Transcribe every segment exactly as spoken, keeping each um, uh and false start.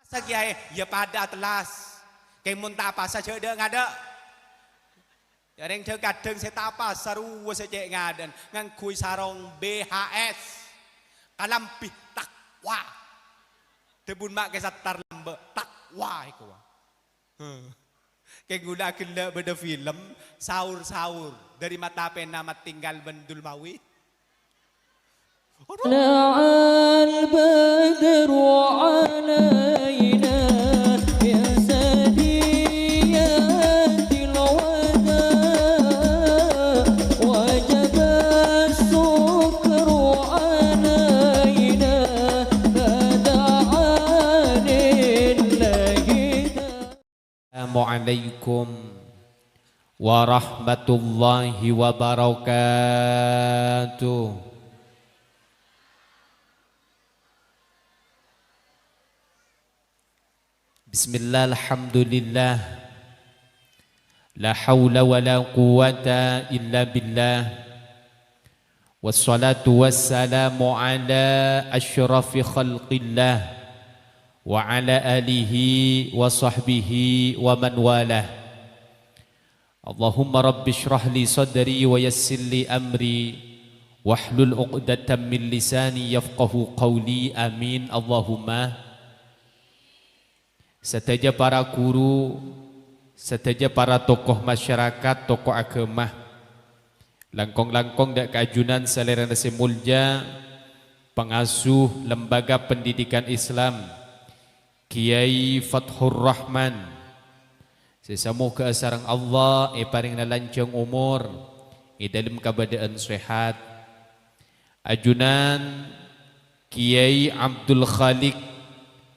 Sakiyaè, ya padâ atellas. Kèng mon ta' apasa jhâ' dâ'-ngadâ'. Ya rèng dhâ-kadhâng sè ta' apasa rowa sè cè' ngadâ'ân ngangghuy sarong B H S. Kalambhi takwa. Dhâbuna ma' kè sattar lambâ', takwa èkowa. Kèng ghulâ ghellâ' bâdâ film, saur-saur, dâri mata pèna matinggal bân Dulmawi. طلع البدر علينا من ثنيات الوداع وجب الشكر علينا فدعا لله داع. Assalamualaikum warahmatullahi wabarakatuh. Bismillah, alhamdulillah. La haula wa la quwwata illa billah. Wassalatu wassalamu ala asyrafi khalqillah wa ala alihi wa sahbihi wa man walah. Allahumma rabbi shrah li sadri wa yassir li amri wahlul uqdatam min lisani yafqahu qawli. Amin. Allahumma. Sadhâjâ para ghuru, sadhâjâ para tokoh masyarakat, tokoh aghâma, langkong-langkong dâ' kaajunan salèrana sè molja, pangasuh Lembaga Pendidikan Islam, Kiai Fathur Rahman, sè samoghâ sareng Allah èparèngana lanjhâng omor, è dâlem kabâdâ'ân sehat. Ajunan Kiai Abdul Khaliq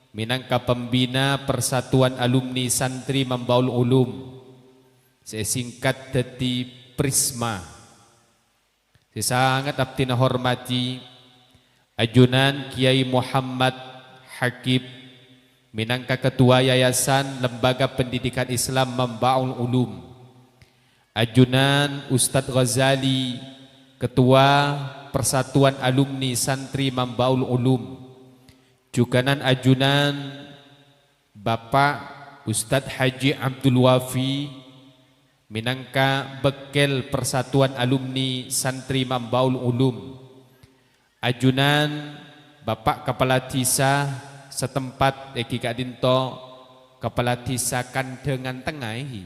mènangka pembina Persatuan Alumni Santri Mambaul Ulum, sè èsingkat dhâddhi Prisma. Sè sanget abdhina hormadhi, ajunan Kiai Muhammad Haqib mènangka Ketua Yayasan Lembaga Pendidikan Islam Mambaul Ulum. Ajunan Ustadz Ghazali, Ketua Persatuan Alumni Santri Mambaul Ulum. Jhughânan ajunan Bapak Ustadz Haji Abdul Wafi mènangka bâkkèl Persatuan Alumni Santri Mambaul Ulum. Ajunan Bapak Kapala Dhisa satempat èngghi ka'dinto Kapala Dhisa Kandangan Tengnga, èngghi.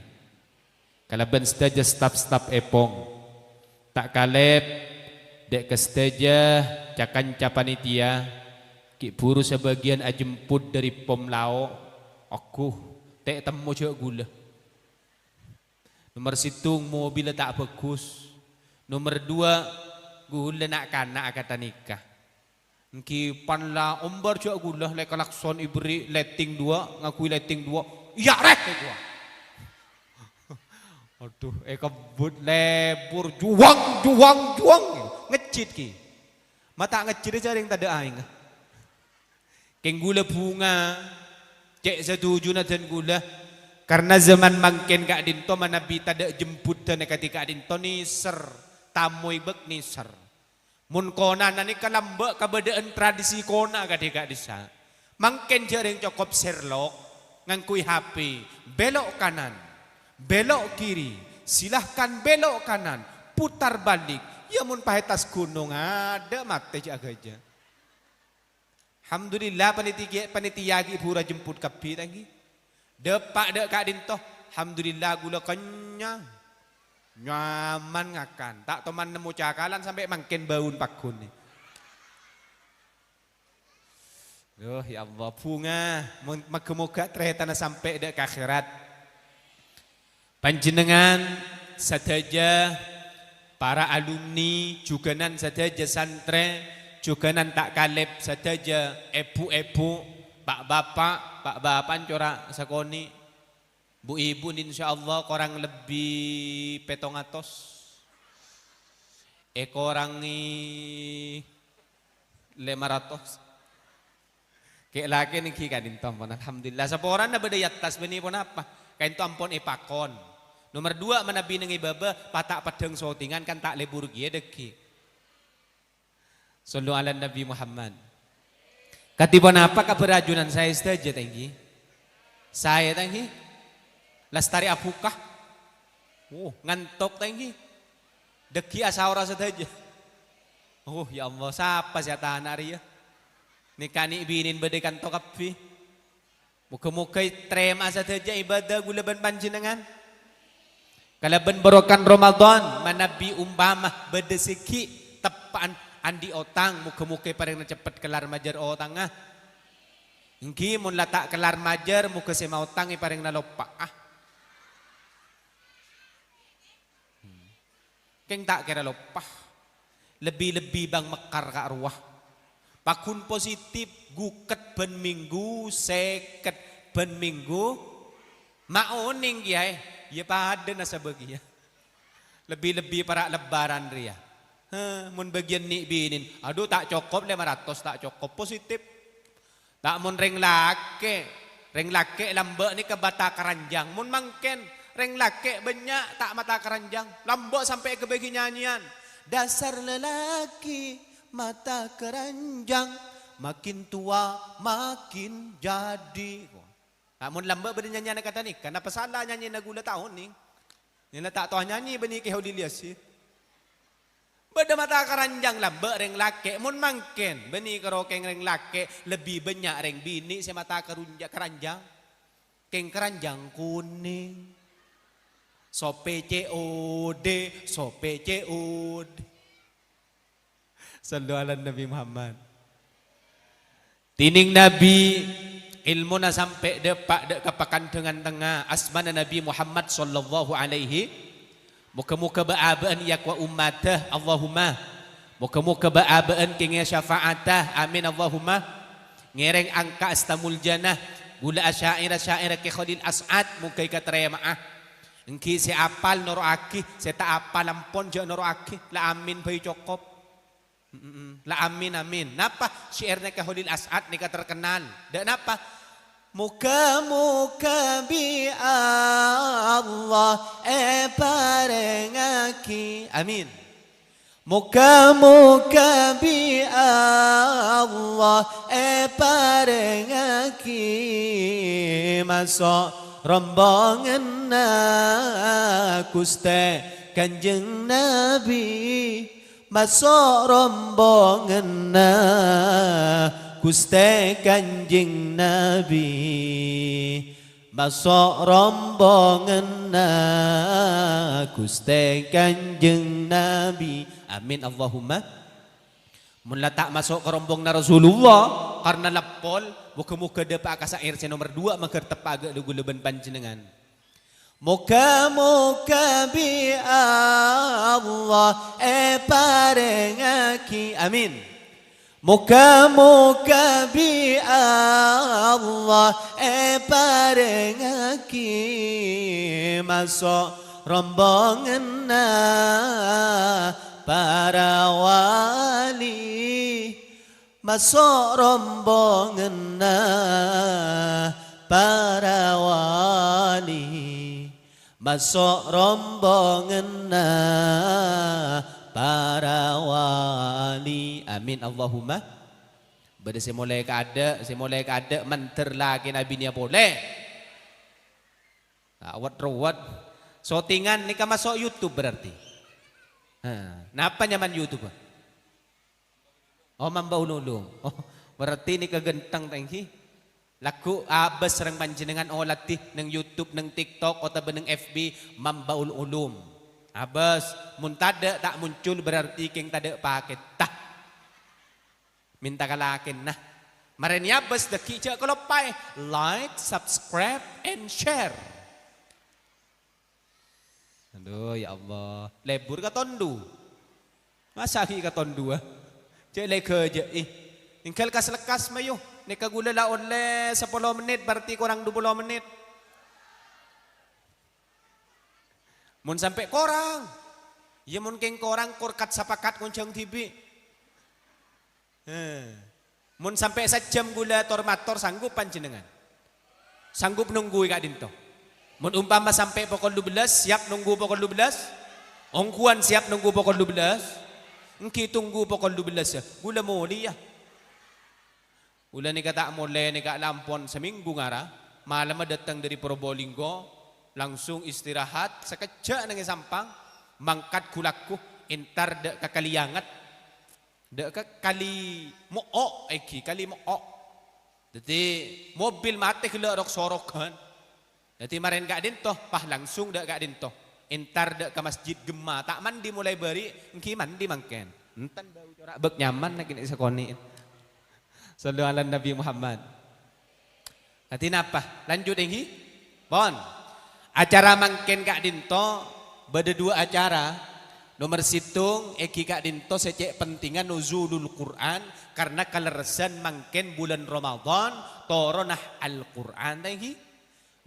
Kalabân sadhâjâ staf-staf èpong. Ta' kalèp, dâ' ka sadhâjâ ca-kanca panitia, ghi' bhuru sabâgiyân ajemput dâri pom lao', ongghu, ta' ètemmo jhâ' ghulâ. Nomer sèttong, mobilla ta' bhâghus. Nomer duwâ', ghulâ na'-kana' akadha nèka. Èngghi pan la ombâr jhâ' ghulâ, lè-, kalakson èberri' letting duwâ', ngangghuy letting duwâ'. Iyâ, rè, èkowa. Adhu, èkebbhut lebur, juwang, juwang, juwang. Ngejjhit, ghi. Ma' ta' ngejjhit jhâ' rèng tadâ' aèngnga. Kèng ghulâ bhunga, cè' sadhujuna dân ghulâ. Karna zaman mangkèn ka'dinto manabi tadâ' jembuddhân è kadhi ka'dinto nèser, tamoy bâk nèser. Mon konana nèka lambâ' kabâdâ'ân tradisi kona kadhi ka'dissa'. Mangkèn jhâ' rèng cokop serlok, ngangghuy H P, belok kanan, belok kiri, silahkan belok kanan, putar balik. Iyâ mon pas è attas ghunong, adâ' matè jhâ' aghâjâ. Alhamdulillah, panitiya-, panitia ghi' bhuru ajemput kabbhi, ta' èngghi? Dâpa' dâ' ka'dinto, alhamdulillah, ghulâ kennyang. Nyaman ngakan. Ta' toman nemmo cakalan sampè' mangkèn bâuna pagghun. Duh, ya Allah, bhunga. Mon-, moghâ-moghâ tarètana sampè' dâ' ka akhèrat. Panjhennengngan sadhâjâ para alumni, jhughânan sadhâjâ santrè, jhughânan ta' kalèp sadhâjâ, èbhu-èbhu, pa'-bapa', pa'-bapa' cora' sakonè', bu-ibu, insyaallah korang lebbi pètong atos. Èkorangè lèma ratos. Kè'-lakè' nèngghi ka'dinto ampon, alhamdulillah. Saporana bâdâ è attas, bânnè ponapa? Ka'dinto ampon èpakon. Nomer duwâ', manabi nèng è bâbâ, pata' peddhâng sotingan kan ta' lebur kèya dâggi'. Shallu ala Nabi Muhammad. Kadhi ponapa kabhâr ajunan saè sadhâjâ, ta' ènggi? Saè, ta' ènggi? Lastarè abhuka? Oh, ngantok, ta' ènggi? Dhâggi' asaora sadhâjâ. Oh, ya Allah, sapa sè atana' rèya? Nèka nè' binèn bâdâ è kanto kabbhi. Moghâ-moghâ ètarèma'a sadhâjâ ibâdâ kaulâ bân panjhennengngan. Kalabân barokana Ramadan, manabi ompama bâdâ sè ghi' teppa'an andi' otang, moghâ-moghâ èparèngana ceppet kellar majâr otangnga. Ènggi mon la ta' kellar majâr, moghâ sè maotang èparèngana loppa'a. Kèng ta' kèra loppa. Lebbi-lebbi bâng mekkar ka'rowa. Pagghun positif, ghuket bân minggu, sèket bân minggu. Ma' onèng kèyaè, iyâ padâna sabâgiyân. Lebbi-lebbi para' Lebbârân rèya. He, mon bâgiyân nè' binèn, adhu ta' cokop lèma ratos, ta' cokop positif. Ta' mon rèng lakè', rèng lakè' lambâ' nèka mata karanjang. Mon mangkèn, rèng lakè' bânnya' ta' mata karanjang. Lambâ' sampè' èghâbây nyanyian. "Dasar lelaki mata keranjang, makin tua makin jadi." Ta' mon lambâ' bâdâ nyanyian kata nèka, napa sala nyanyina kaulâ ta' onèng? Nèna ta' towa nyanyi bânnè Kè Kholil Yasin. Bâdâ mata karanjang lambâ' rèng lakè', mon mangkèn, bânnè karo kèng rèng lakè', lebbi bânnya' rèng binè' sè mata karunja-, karanjang. Kèng karanjang konèng. Sopè C O D, sopè C O D. Sallu ala Nabi Muhammad. Dhinèng Nabi, èlmona sampè' dâpa' dâ' ka Pakandhângan Tengnga, asmana Nabi Muhammad sallallahu alaihi. Moghâ-moghâ bâ'-abâ'ân èyakowa ommaddhâ, Allahumma. Moghâ-moghâ bâ'-abâ'ân kèngèya syafa'addhâ, amin, Allahumma. Ngèrèng angka' asta muljâna, kaulâ asya'ira sya'ir Kè Kholil As'ad, moghâ èkatarèma'a. Ènggi sè apal noro'aghi, sè ta' apal ampon jhâ' noro'aghi, la amin bhâi cokop. Mm-mm. La amin, amin. Napa syairna Kè Kholil As'ad nèka terkenal? Dâ' napa? Moghâ-moghâ bi' Allah èparèngaghi. Amin. Moghâ-moghâ bi' Allah èparèngaghi maso' rombonganna Ghustè Kanjeng Nabi. Maso' rombonganna Ghustè Kanjeng Nabi. Maso' rombonganna Ghustè Kanjeng Nabi. Amin, Allahumma. Mon la ta' maso' ka rombonganna Rasulullah, karna leppol, moghâ-moghâ dâpa'a ka syair sè nomer dua, maghâr teppa'a ghâ' kaulâ bân panjhennengngan. Moghâ-moghâ bi' Allah èparèngaghi. Amin. Moghâ-moghâ bi' Allah èparèngaghi maso' rombonganna para wali. Maso' rombonganna para wali, maso' rombonganna para wali. Amin, Allahumma. Bâdâ sè molaè kaadâ', sè molaè kaadâ' mandhâr lakèna binèya polè. Awet-rowet. Sotingan nèka maso' YouTube berarti. Ha, napa nyamana YouTube? Oh, Mamba Ulum-ulum. Oh, berarti nèka ghântheng, ta' ènggi? Lagghu' abâs sareng panjhennengngan oladhi neng YouTube, neng TikTok, otabâ neng F B, Mamba Ulum-ulum. Abâs, mon tadâ' ta' muncul berarti kèng tadâ' pakètta. Mènta ka lakèna. Marèna abâs dâggi' jhâ' kaloppaè. Like, subscribe, and share. Adhu, ya Allah. Lebur ka tondu. Masa ghi' ka tondu, ah? Jhâ' lè-ghâjâ'i. Èngghâl kas-lekkas, mayu. Nèka ghulâ la ollè sapolo mennit, berarti korang dupolo mennit. Mon sampè' korang. Iyâ, mon kèng korang, kor kat-sapakat ngonjhâng dhibi'. He. Mon sampè' sajjhâm ghulâ tor-mator, sanggup panjhennengngan? Sanggup nongghu è ka'dinto? Mon umpama sampè' pokol dubellâs, siap nongghu pokol dubellâs? Ongghuwân siap nongghu pokol dubellâs? Ènggi tonggu pokol dubellâs, yâ. Ghulâ molèya. Kaulâ nèka ta' molè nèka la ampon samènggu ngara, malemma dâteng dâri Probolinggo, langsung istirahat, sakejjhâ' neng è Sampang, mangkat ghu-lagghu, entar dâ' ka Kalianget, dâ' ka Kali Mo'o', èngghi, Kali Mo'o'. Dhâddhi, mobil matè ghellâ' rok-soroghân. Dhâddhi marèn ka'dinto, pas langsung dâ' ka'dinto. Entar dâ' ka masjid Gemma, ta' mandi molaè bâri', èngghi mandi mangkèn. Enten bâu cora' bâk nyaman lagi nè' sakonè'. Shallu ala Nabi Muhammad. Dhâddhi napa? Lanjut, èngghi? Pon. Acara mangkèn ka'dinto bâdâ dua acara. Nomer sèttong, èngghi ka'dinto sè cè' pentingnga Nuzulul Qur'an, karena kalerressan mangkèn bulân Ramadan, toronna Al-Qur'an, ta' èngghi?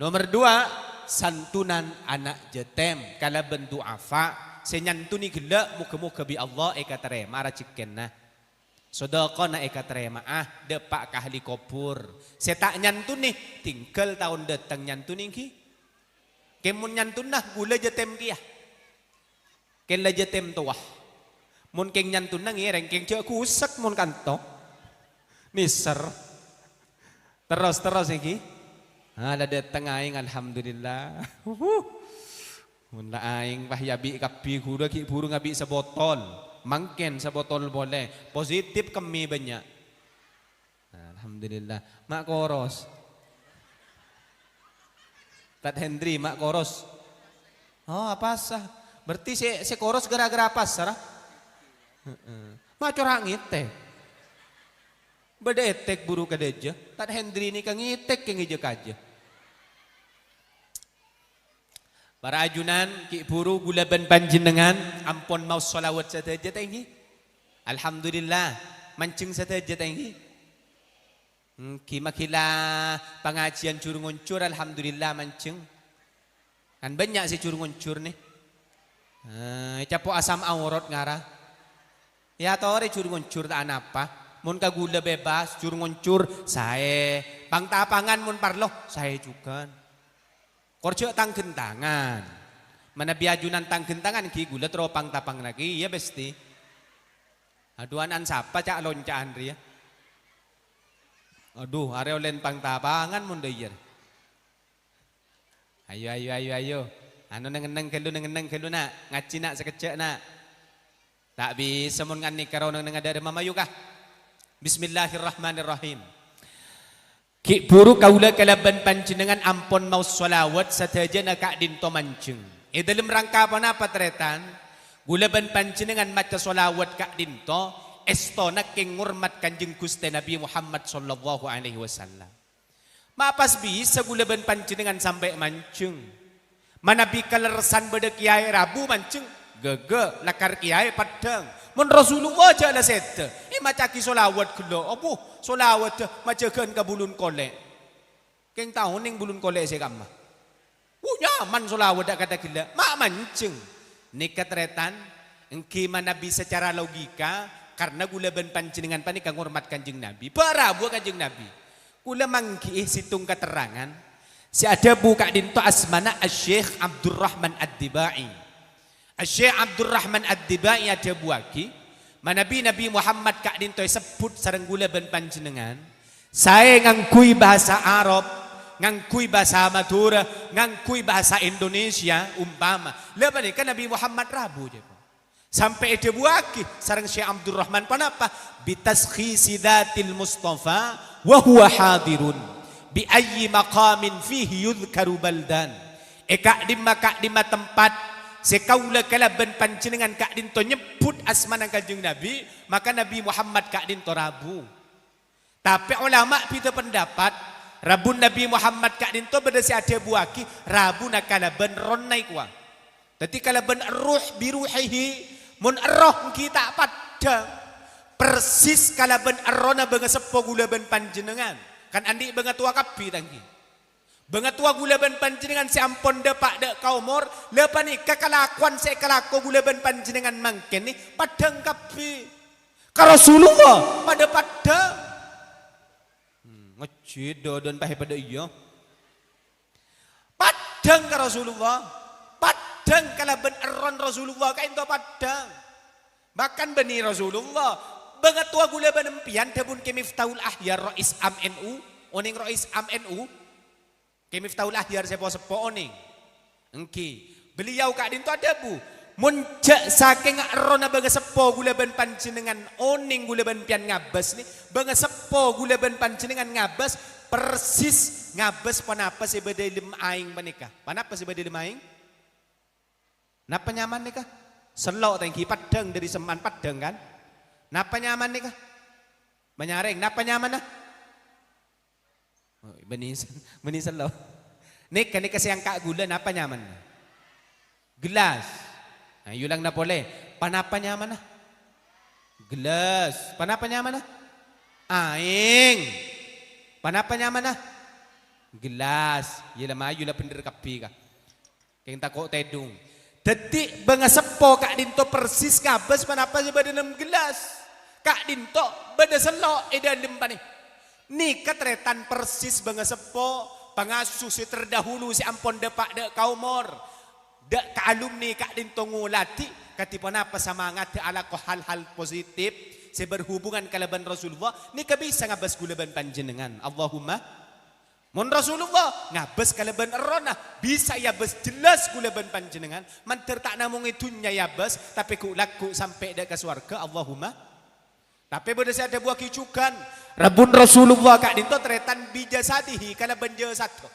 Nomer dua, santunan ana' jâtèm kalabân du'afa. Sè nyantonè ghellâ' moghâ-moghâ bi' Allah èkatarèma rajhekkèna. Sodâkona èkatarèma'a, dâpa' ka ahli kobhur. Sè ta' nyantonè, tinggal taon dâteng nyantonè, èngghi. Kèng mon nyantona, ghulâ jâtèm kèya. Kèng la jâtèm towa. Mon kèng nyantona ngèrèng, kèng jhâ' ghusek mon kanto. Nèser. Terros, terros, èngghi. Ah, la dâteng aèng, alhamdulillah. Huh. Mon la aèng, wah, èabi' kabbhi, ghulâ ghi' bhuru ngabi' sabotol. Mangkèn sabotol polè. Positif kemmè bânnya'. Alhamdulillah. Ma' koros. Tad Hendri, ma' koros. Oh, apasa? Berarti sè, sè koros gara-gara apasa, ra? Heeh. Ma' cora' ngètèk. Bâdâ ètèk buru ka dâjâ. Tad Hendri nèka ngètèk kèng è jâ-kajâ. Para ajunan, ghi' bhuru ghulâ bân panjhennengngan ampon maos shalawat sadhâjâ, ta' èngghi? Alhamdulillah, manjheng sadhâjâ, ta' èngghi? Èngghi, maghilâ pangajiyân jhur-ngonjhur, alhamdulillah, manjheng. Kan bânnya' sè jhur-ngonjhur, nè. Eh, ècapo' asam aurat ngara. Èyatorè jhur-ngonjhur ta' anapa. Mon ka ghulâ bebas, jhur-ngonjhur, saè. Pang-tapangan mon parlo, saè jhughân. Kor jhâ' tang-ghentangan. Manabi ajunan tang-ghentangan ghi' ghulâ terro pang-tapangngaghi, iyâ, pèstè. Adhu, an-, an sapa ca'-lonca'an rèya? Adhu, arè ollèn pang-tapangan mon dâ' iyâ. Ayo, ayo, ayo, ayo. Anu, neng-enneng ghâllu, neng-enneng ghâllu, Na'. Ngajhi, Na', sakejjhâ', Na'. Ta' bisa mon ngan nèka ro neng-enneng adâ' rèma, mayu, ka. Bismillahirrahmanirrahim. Ghi' bhuru kaulâ kalabân panjhennengngan ampon maos shalawat sadhâjâna ka'dinto manjheng. È dâlem rangka ponapa, tarètan? Ghulâ bân panjhennengngan maca shalawat ka'dinto, èstona kèng ngormat Kanjeng Ghustè Nabi Muhammad sallallahu alaihi wasallam. Ma' pas bisa ghulâ bân panjhennengngan sampè' manjheng? Manabi kalerressan bâdâ kèyaè rabu manjheng, ghâghâ, lakar kèyaè paddhâng. Mon Rasulullah jhâ' la sèdhâ, èmaca'aghi shalawat ghellâ'. Abu, shalawatta majâgân ka bulun kolè'. Kèng ta' onèng bulun kolè' sè kamma. Wu, nyaman shalawat dâ' kata ghellâ'. Ma' manjheng. Nèka, tarètan, èngghi manabi sacara logika, karna ghulâ bân panjhennengngan panèka ngormat Kanjeng Nabi. Bâ' rabuwâ Kanjeng Nabi. Kaulâ mangghi'i sèttong katerrangan sè adhâbu ka'dinto asmana Asy-Syaikh Abdurrahman Ad-Dibai. Asy-Syaikh Abdurrahman Ad-Dibai adhâbuwâghi, manabi Nabi Muhammad ka'dinto èsebbhut sareng ghulâ bân panjhennengngan, saè ngangghuy bhâsa Arab, ngangghuy bhâsa Madhurâ, ngangghuy bhâsa Indonesia, umpama, la panèka Nabi Muhammad rabu, jâ. Sampè' èdhâbuwâghi sareng Syekh Abdurrahman ponapa? "Bitaskhisi dzatil Mustafa wa huwa hadirun, bi ayyi maqamin fihi yudhkaru baldan." È ka'dimma-ka'dimma tempat sè kaulâ kalabân panjhennengngan ka'dinto nyebbhut asmana Kanjeng Nabi, maka Nabi Muhammad ka'dinto rabu. Tapè olama bhidhâ pendapat, rabun Nabi Muhammad ka'dinto bâdâ sè adhâbuwâghi rabuna kalabân errohna èkowa. Dhâddhi kalabân erruh biruhihi, mon erroh èngghi ta' paddhâng, persis kalabân errohna bângaseppo ghulâ bân panjhennengngan. Kan andi' bângatowa kabbhi, ta' èngghi? Bângatowa ghulâ bân panjhennengngan sè ampon dâpa' dâ' ka omor, la panèka kalakowan sè èkalako ghulâ bân panjhennengngan mangkèn nè paddhâng kabbhi. Ka Rasulullah padâ-paddhâng. Hmm, ngejjhit dodon pahè padâ iyâ. Paddhâng ka Rasulullah. Paddhâng kalabân errohna Rasulullah, ka'dinto paddhâng. Bahkan bânnè Rasulullah, Bângatowa ghulâ bân empèyan dhâbuna Kè Miftahul Akhyar, Rois Am N U, onèng Rois Am N U? Kè Miftahul Akhyar sè po-seppo onèng? Èngghi. Beliau ka'dinto adhâbu, "Mon jhâ' sakènga errohna bângaseppo ghulâ bân panjhennengngan onèng ghulâ bân empèyan ngabâs nè, bângaseppo ghulâ bân panjhennengngan ngabâs persis ngabâs ponapa sè bâdâ è dâlem aèng panèka." Ponapa sè bâdâ è dâlem aèng? Napa nyamana nèka? Sello' ta' èngghi, paddhâng, dâri semman paddhâng, kan? Napa nyamana nèka? Manyarèng, napa nyamana? Oh, bânnè, bânnè sello'. Nèka, nèka sè angka' ghulâ, napa nyamana? Gelas. Nah, èyolangana polè. Ponapa nyamana? Gelas. Ponapa nyamana? Aèng. Ponapa nyamana? Gelas. Iyâ la mayu la bhendher kabbhi, ka. Kèng tako' tèdung. Dhâddhi, bângaseppo ka'dinto persis ngabâs ponapa sè bâdâ è dâlem gelas. Ka'dinto bâdâ sello' è dâlem panè. Nèka tarètan persis bângaseppo, pangasuh sè terdahulu sè ampon dâpa' dâ' ka omor, dâ' ka alumni ka'dinto ngoladhi kadhi ponapa samangaddhâ alako hal-hal positif sè berhubungan kalabân Rasulullah, nèka bisa ngabâs ghulâ bân panjhennengngan. Allahumma. Mon Rasulullah ngabâs kalabân errohna, bisa èabâs jelas ghulâ bân panjhennengngan, mandhâr ta' namong è dhunnya èabâs, tapè ghu'-lagghu' sampè' dâ' ka sowarghâ, Allahumma. Tapè bâdâ sè adhâbuwâghi jhughân, rabbun Rasulullah ka'dinto tarètan bijasadihi, kalabân jasadda.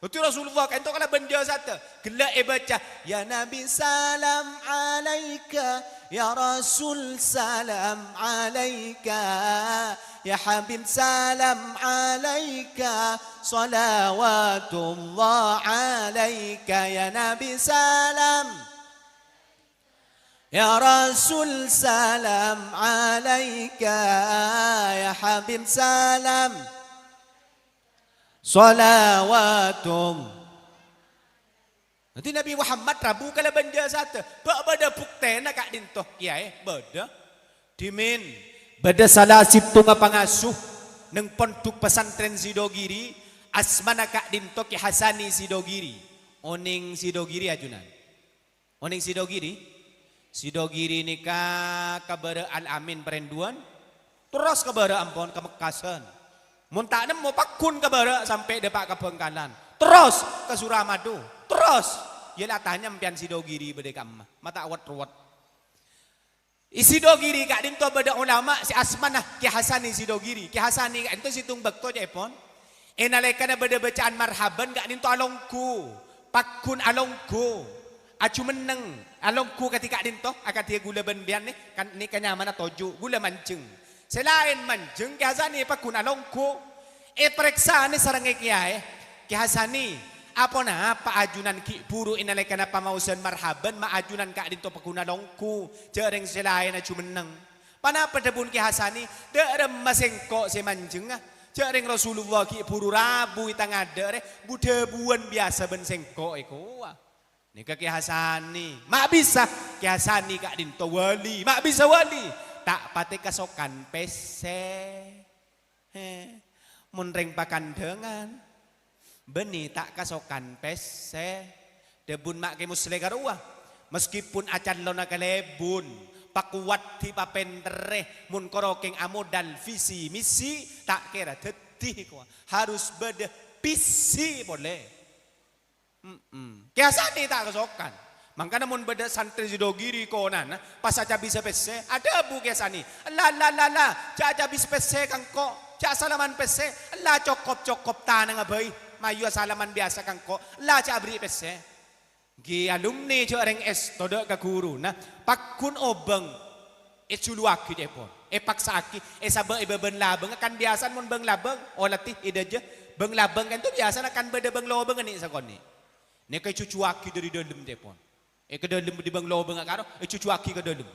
Dhâddhi Rasulullah ka'dinto kalabân jasadda, ghellâ' èbâca, "Ya Nabi salam alaika, ya Rasul salam alaika, ya Habib salam alaika, salawatullah alaika, ya Nabi salam, ya Rasul salam alaika, ya Habib salam, salawatum." Dhâddhi Nabi Muhammad rabu kalabân jasadda. Bâ' bâdâ buktèna ka'dinto, Kèyaè? Bâdâ. Dhimèn, bâdâ sala sèttonga pangasuh neng Pondhuk Pesantren Sidogiri, asmana ka'dinto Kè Hasani Sidogiri. Onèng Sidogiri, ajunan? Onèng Sidogiri? Sidogiri nèka ka bârâ' Al-Amin Parènduwân, terros ka bârâ' ampon ka Mekkasân. Mon ta' nemmo, pagghun ka bârâ' sampè' dâpa' ka Bhângkalan, terros ka Suramadu, terros. Iyâ la tanya empèyan Sidogiri bâdâ è ka'emma, ma' ta' wet-rowet. È Sidogiri ka'dinto bâdâ olama sè asmana Kè Hasani Sidogiri. Kè Hasani ka'dinto sèttong bâkto, ca'èpon, è nalèkana bâdâ bâca'an marhaban ka'dinto alongghu, pagghun alongghu, ajumenneng, alongghu kadhi ka'dinto, akadhi ghulâ bân empèyan nè, kan nèka nyamana toju', ghulâ manjeng. Sè laèn manjeng, Kè Hasani pagghun alongghu. Èparèksanè sareng Kèyaè, "Kè Hasani, aponapa ajunan ghi' buru è nalèkana pamaosan marhaban ma' ajunan ka'dinto pagghun alongghu, jhâ' rèng sè laèn ajumenneng?" Ponapa dhâbuna Kè Hasani? "Dâ' remma sèngko' sè manjengnga, jhâ' rèng Rasulullah ghi' buru rabu è tang adâ' rè, bu-dhâbuwân biyasa bân sèngko' è kowa." Nèka Kè Hasani. Ma' bisa, Kè Hasani ka'dinto wali, ma' bisa wali. Ta' patè kasokan pèssè. He, mon rèng pakandhângan, bânnè ta' kasokan pèssè. Dhâbuna Ma' Kè Musleh karowa, "Meskipun acallona kalèbun, pakowaddhi papènterrè, mon karo kèng amodal visi misi, ta' kèra dhâddhi," kowa. Harus bâdâ visi polè. Mm-mm. Kè Hasani ta' kasokan. Mangkana mon bâdâ santrè Sidogiri konana, pas acabisa pèssè, adhâbu Kè Hasani, "Ella, ella, ella, ella, jhâ' acabis pèssè ka engko', jhâ' asalaman pèssè, ella, cokop, cokop, tanangnga bhâi, mayu asalaman biyasa ka engko', ella, jhâ' aberri' pèssè." Ghi' alumni jhâ' rèng èsto dâ' ka ghuruna, pagghun obâng. Èjuluwâghi, ca'èpon. Èpaksa'aghi, èsabâ' è bâbân labângnga, kan biyasana mon bâng labâng, olatè, èdâjâ. Bâng labâng ka'dinto biyasana kan bâdâ bâng lobângnga nè' sakonè'. Nèka èjujjuwâghi dâri dâlem, ca'èpon. È ka dâlem dâri bâng lobângnga karo, èjujjuwâghi ka dâlem.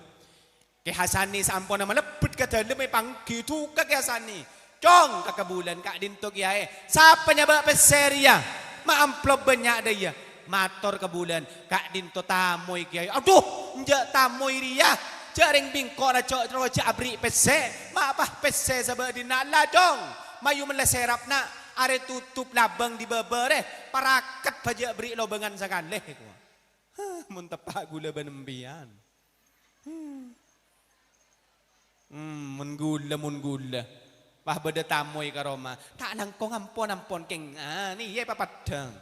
Kè Hasani saamponna malebbet ka dâlem, èpangghi, èdhuka Kè Hasani. Cong, ka Kabulân, "Ka'dinto kèyaè. Sapa nyabâ' pèssè rèya? Ma' amplop bânnya' dâ' iyâ." Mator Kabulân, "Ka'dinto tamoy kèyaè." "Adhu, enjâ' tamoy rèya. Jhâ' rèng bengko' ra co-, ro jhâ' aberri' pèssè. Ma' pas pèssè sabâ' dinna', la, Cong. Mayu mellè sèrap, na'. Arè totop labâng dâri bâbâ rè. Parakèt bhâjâ' aberri' lobângan sakalè," kowa. Huh, mon teppa' ghulâ bân empèyan. Hmm. Hmm, mon ghulâ, mon ghulâ. Pas bâdâ tamoy ka roma. Ta' langkong ampon-ampon, kèng. Ah, nèka papeddhâng.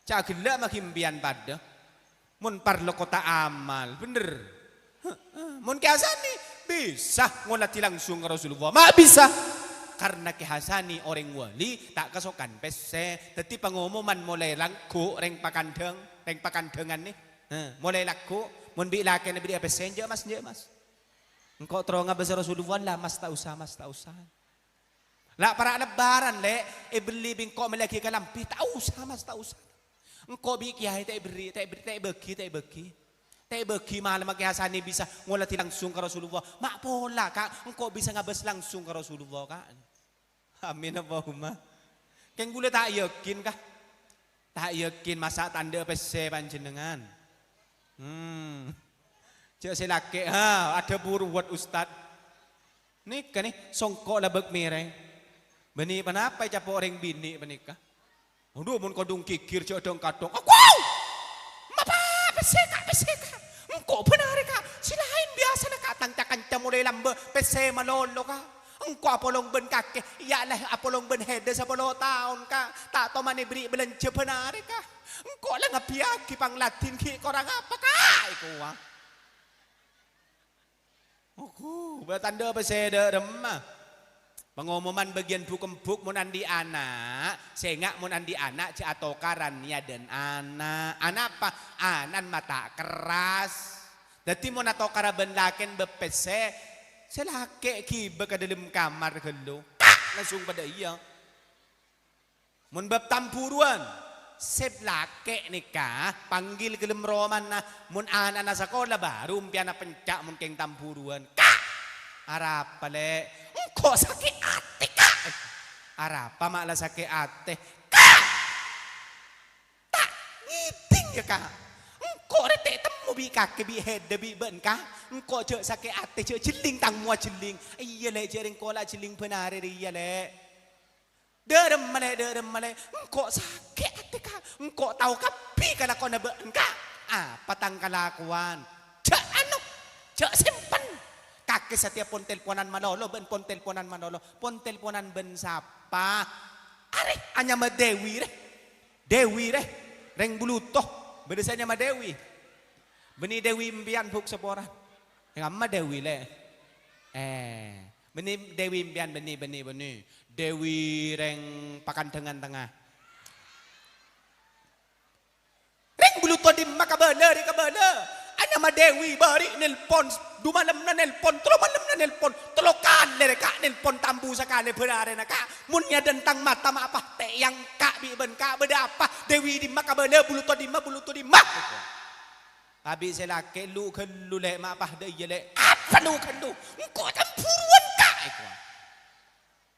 Ca' ghellâ' maghi empèyan padâ. Mon parlo kotta' amal, bhender. Heeh. Mon Kè Hasan nè, bisa ngolatè langsung ka Rasulullah. Ma' bisa. Karna Kè Hasan nè orèng wali, ta' kasokan pèssè. Dhâddhi pangomoman molaè lagghu' rèng pakandhâng, rèng pakandhângan nè. Heh, molaè lagghu', mon bi' lakèna bherri'â pèssè, "Enjâ', Mas, enjâ', Mas." Engko' terro ngabâs Rasulullah, "La, Mas, ta' osa, Mas, ta' osa." La para' Lebbhârân, Lè', èbelli bi' engko' mellèaghi kalambhi, "Ta' osa, Mas, ta' osa." Engko' bi' kèyaè ta' èberri', ta' èberri', ta' èbâghi, ta' èbâghi. Ta' èbâghi malemma Kè Hasan nè bisa ngolatè langsung ka Rasulullah. Ma' pola, Ka', engko' bisa ngabâs langsung ka Rasulullah, Ka'. Amin, Allahumma. Kèng ghulâ ta' yakin, Ka'. Ta' yakin masa' ta' endâ' pèssè panjhennengngan. Hmm. Jâ' sè lakè', ha, adhâbu ruwet, Ustad. Nèka nè, songko' la bâk mèrèng. Bânnè ponapa ècapo' orèng binè' panèka? Adhu, mon kodhung ghighir jâ' dhâng-kadhâng. Aku! Mapa pèssè, Ka', pèssè, Ka'? Engko' bân arè, Ka'. Sè laèn biyasana, Ka', tang ca-kanca molaè lambâ' pèssè malolo, Ka'. Engko' apolong bân kakè, iyâ la apolong bân hèdhâ sapolo taon, Ka'. Ta' toman èberri' bâlânjhâ bân arè, Ka'. Engko' la ngabbhiyâghi pangladhin ghi' korang apa, Ka'? Èkowa. Oho, bâ' tandhâ apa sè dâ' remma? Pangomoman bâgiyân buk-embuk mon andi' ana', sènga' mon andi' ana' jâ' atokaran niyadân ana'. Ana' apa? Ana'na ma' ta' kerras. Dhâddhi mon atokara bân lakèn bâb pèssè, sè lakè' ghibâ ka dâlem kamar ghâllu. Langsung padâ iyâ. Mon bâb tambhuruwân, sè lakè' nèka panggil ghâlem romana, mon ana'na sakola bhuru empèyan apenca' mon kèng tambhuruwân. Ka'! Arapa, Lè'? Engko' sakè' atè, Ka'! Arapa ma' la sakè' atè? Ka'! Ta' ngèdhing, yâ, Ka'. Engko' rè ta' ètemmo bi' kakè, bi' hèdhâ, bi' bâ'na, Ka'. Engko' jâ' sakè' atè, jâ' jhelling tang mowa jhelling. Iyâ, Lè', jâ' rèng kola jhelling bân arè rèya, Lè'. Dâremma, Lè', dâremma, Lè'. Engko' sakè' atè, Ka'. Engko' tao kabbhi kalakowanna bâ'na, Ka'. Apa tang kalakowan? Jâ' anu, jâ' simpen. Kakè satèya pon telponan malolo, bâ'na pon telponan malolo. Pon telponan bân sapa? Arè, anyama Dewi, rè. Dewi, rè. Rèng Buluto. Bâdâ sè anyama Dewi. Bânnè Dewi empèyan, Bu', saporana. Nyama Dewi, Lè'. Eh, bânnè Dewi empèyan, bânnè, bânnè, bânnè. Dewi rèng Pakandhângan Tengnga. Rèng Buluto dimma kabâlâ, rè kabâlâ. Anyama Dewi, bâri' nelpon, du malemma nelpon, tello malemma nelpon, tello kalè rè, Ka', nelpon tambu sakalè bân arèna, Ka'. Mon nyadân tang mata ma' apa, tèyang, Ka', bi' bâ'na, Ka', bâdâ apa? Dewi dimma kabâlâ, Buluto dimma, Buluto dimma. Tabi' sè lakè', "Lu-ghâllu, Lè', ma' padâ iyâ, Lè'." "Apa lu-ghâllu? Engko' tambhuruwân, Ka'," èkowa.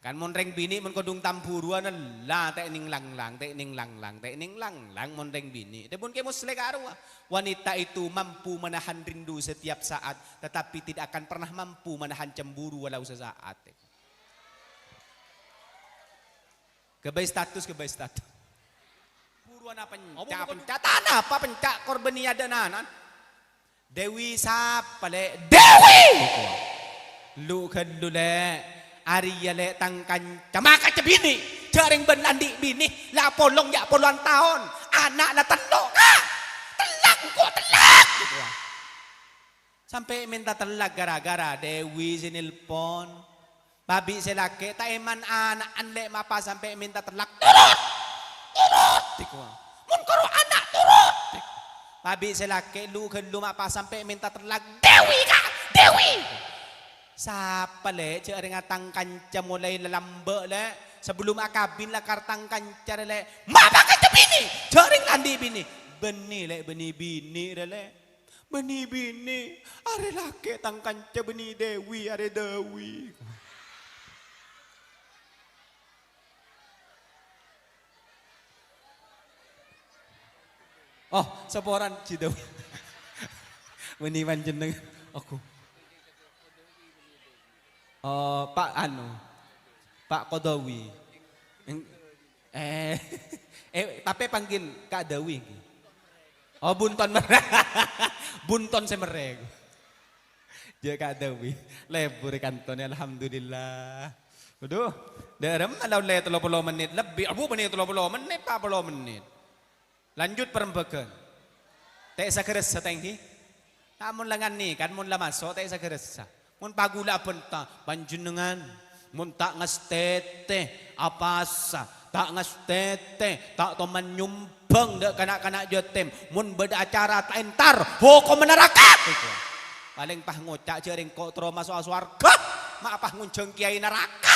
Kan mon rèng binè' mon kodhung tambhuruwân, la, tè'nèng langlang, tè'nèng langlang, tè'nèng langlang mon rèng binè'. Dhâbuna Kè Musleh ka' rowa, "Wanita itu mampu menahan rindu setiap saat, tetapi tidak akan pernah mampu menahan cemburu walau sesaat." Ghâbây status, ghâbây status. Buruwân apenca', apenca'. Tana apa penca' korbân iyâ dâ' nanan. Dewi sapa, Lè'? Dewi! Lu-ghâllu, Lè'. Arèya, Lè', tang kanca. Ma' kanca binè'. Jâ' rèng bân andi' binè. La apolong jâ' polowan taon. Ana' la tello', Ka'. Tellak, engko' tellak. Sampè' mènta tellak gara-gara Dewi sè nelpon. Pabi' sè lakè', "Ta' èman ana'an, Lè', mapa sampè' mènta tellak?" "Turut! Turut!" èkowa. "Mon karo ana', turut!" èkowa. Pabi' sè lakè', "Lu-ghâllu mapa sampè' mènta tellak?" "Dewi, Ka'! Dewi!" "Sapa, Lè'?" "Jâ' rèng tang kanca molaè lalambâ', Lè'. Sabellumma akabin lakar tang kanca rè, Lè'." "Mapa kanca binè'?" "Jâ' rèng andi' binè'." "Bânnè, Lè', bânnè binè' rè, Lè'." "Bânnè binè', arè lakè' tang kanca bânnè Dewi, arè Dewi." Oh, saporana Ji Dewi. Bânnè panjhennengngan. Aku. Oh, Pak anu. Pak Kodawi. Eng-, eh, eh, tapè panggil Ka' Dewi, ngghi. Oh, bunton merè. Bunton sè merè. Jhâ' kadhâwi, lebur è kantorra, alhamdulillah. Waduh, dâ'remma la ollè tello polo mennit lebbi, abu, bânnè tello polo mennit, pa' polo mennit. Lanjut parembhâghân. Ta' saghâressa, ta' ènggi? Amon la nganèka, mon la maso', ta' saghâressa. Mon paghulâ abhânta, panjhennengngan, mon ta' ngastètè, apasa, ta' ngastètè, ta' toman nyombhâng dâ' kana'-kana' yatim, mon bâdâ acara ta' entar, hokomma naraka! Palèng pas ngoca' jhâ' rèng engko' terro maso'a sowarghâ, ma' pas ngonjhâng kèyaè naraka!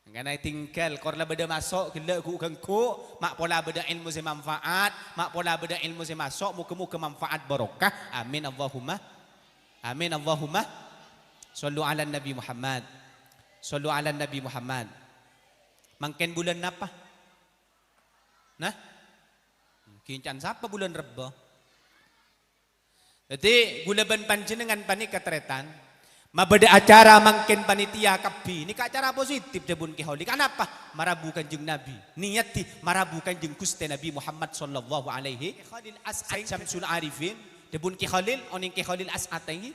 Mangkana ètinggal, kor la bâdâ maso' ghellâ' ghu-, ganggu, ma' pola bâdâ èlmo sè manfaat, ma' pola bâdâ èlmo sè maso', moghâ-moghâ manfaat barokah. Amin, Allahumma. Amin, Allahumma. Shallu 'alan Nabi Muhammad. Shallu 'alan Nabi Muhammad. Mangkèn bulân napa? Nah? Ghi' can sapa bulân Rebbâ? Dhâddhi, ghulâ bân panjhennengngan panèka tarètan, mabâdâ acara mangkèn panitia kabbhi. Nèka acara positif, dhâbuna Kè Kholil. Anapa? Marabu Kanjeng Nabi. Niyaddhi marabu Kanjeng Ghustè Nabi Muhammad sallallahu alaihi Kè Kholil As'ad Syamsul Arifin. Dhâbuna Kè Kholil, onèng Kè Kholil As'ad ènggi.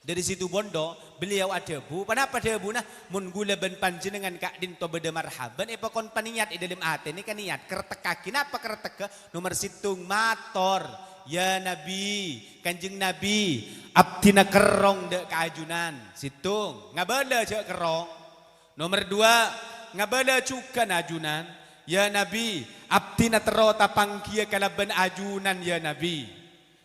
Dhâri Situbondo, beliau adhâbu, ponapa dhâbuna? Mon ghulâ bân panjhennengngan ka'dinto bâdâ marhaban, èpakon paniyat è dâlem atè nèka niyat, kertekkaghi. Napa kertekka? Nomer sèttong, mator, "Ya Nabi, Kanjeng Nabi, abdhina kerrong dâ' ka ajunan." Sèttong, ngabâlâ jhâ' kerrong. Nomer duwâ', ngabâlâ jhughân ajunan, "Ya Nabi, abdhina terro tapangghiyâ kalabân ajunan, ya Nabi."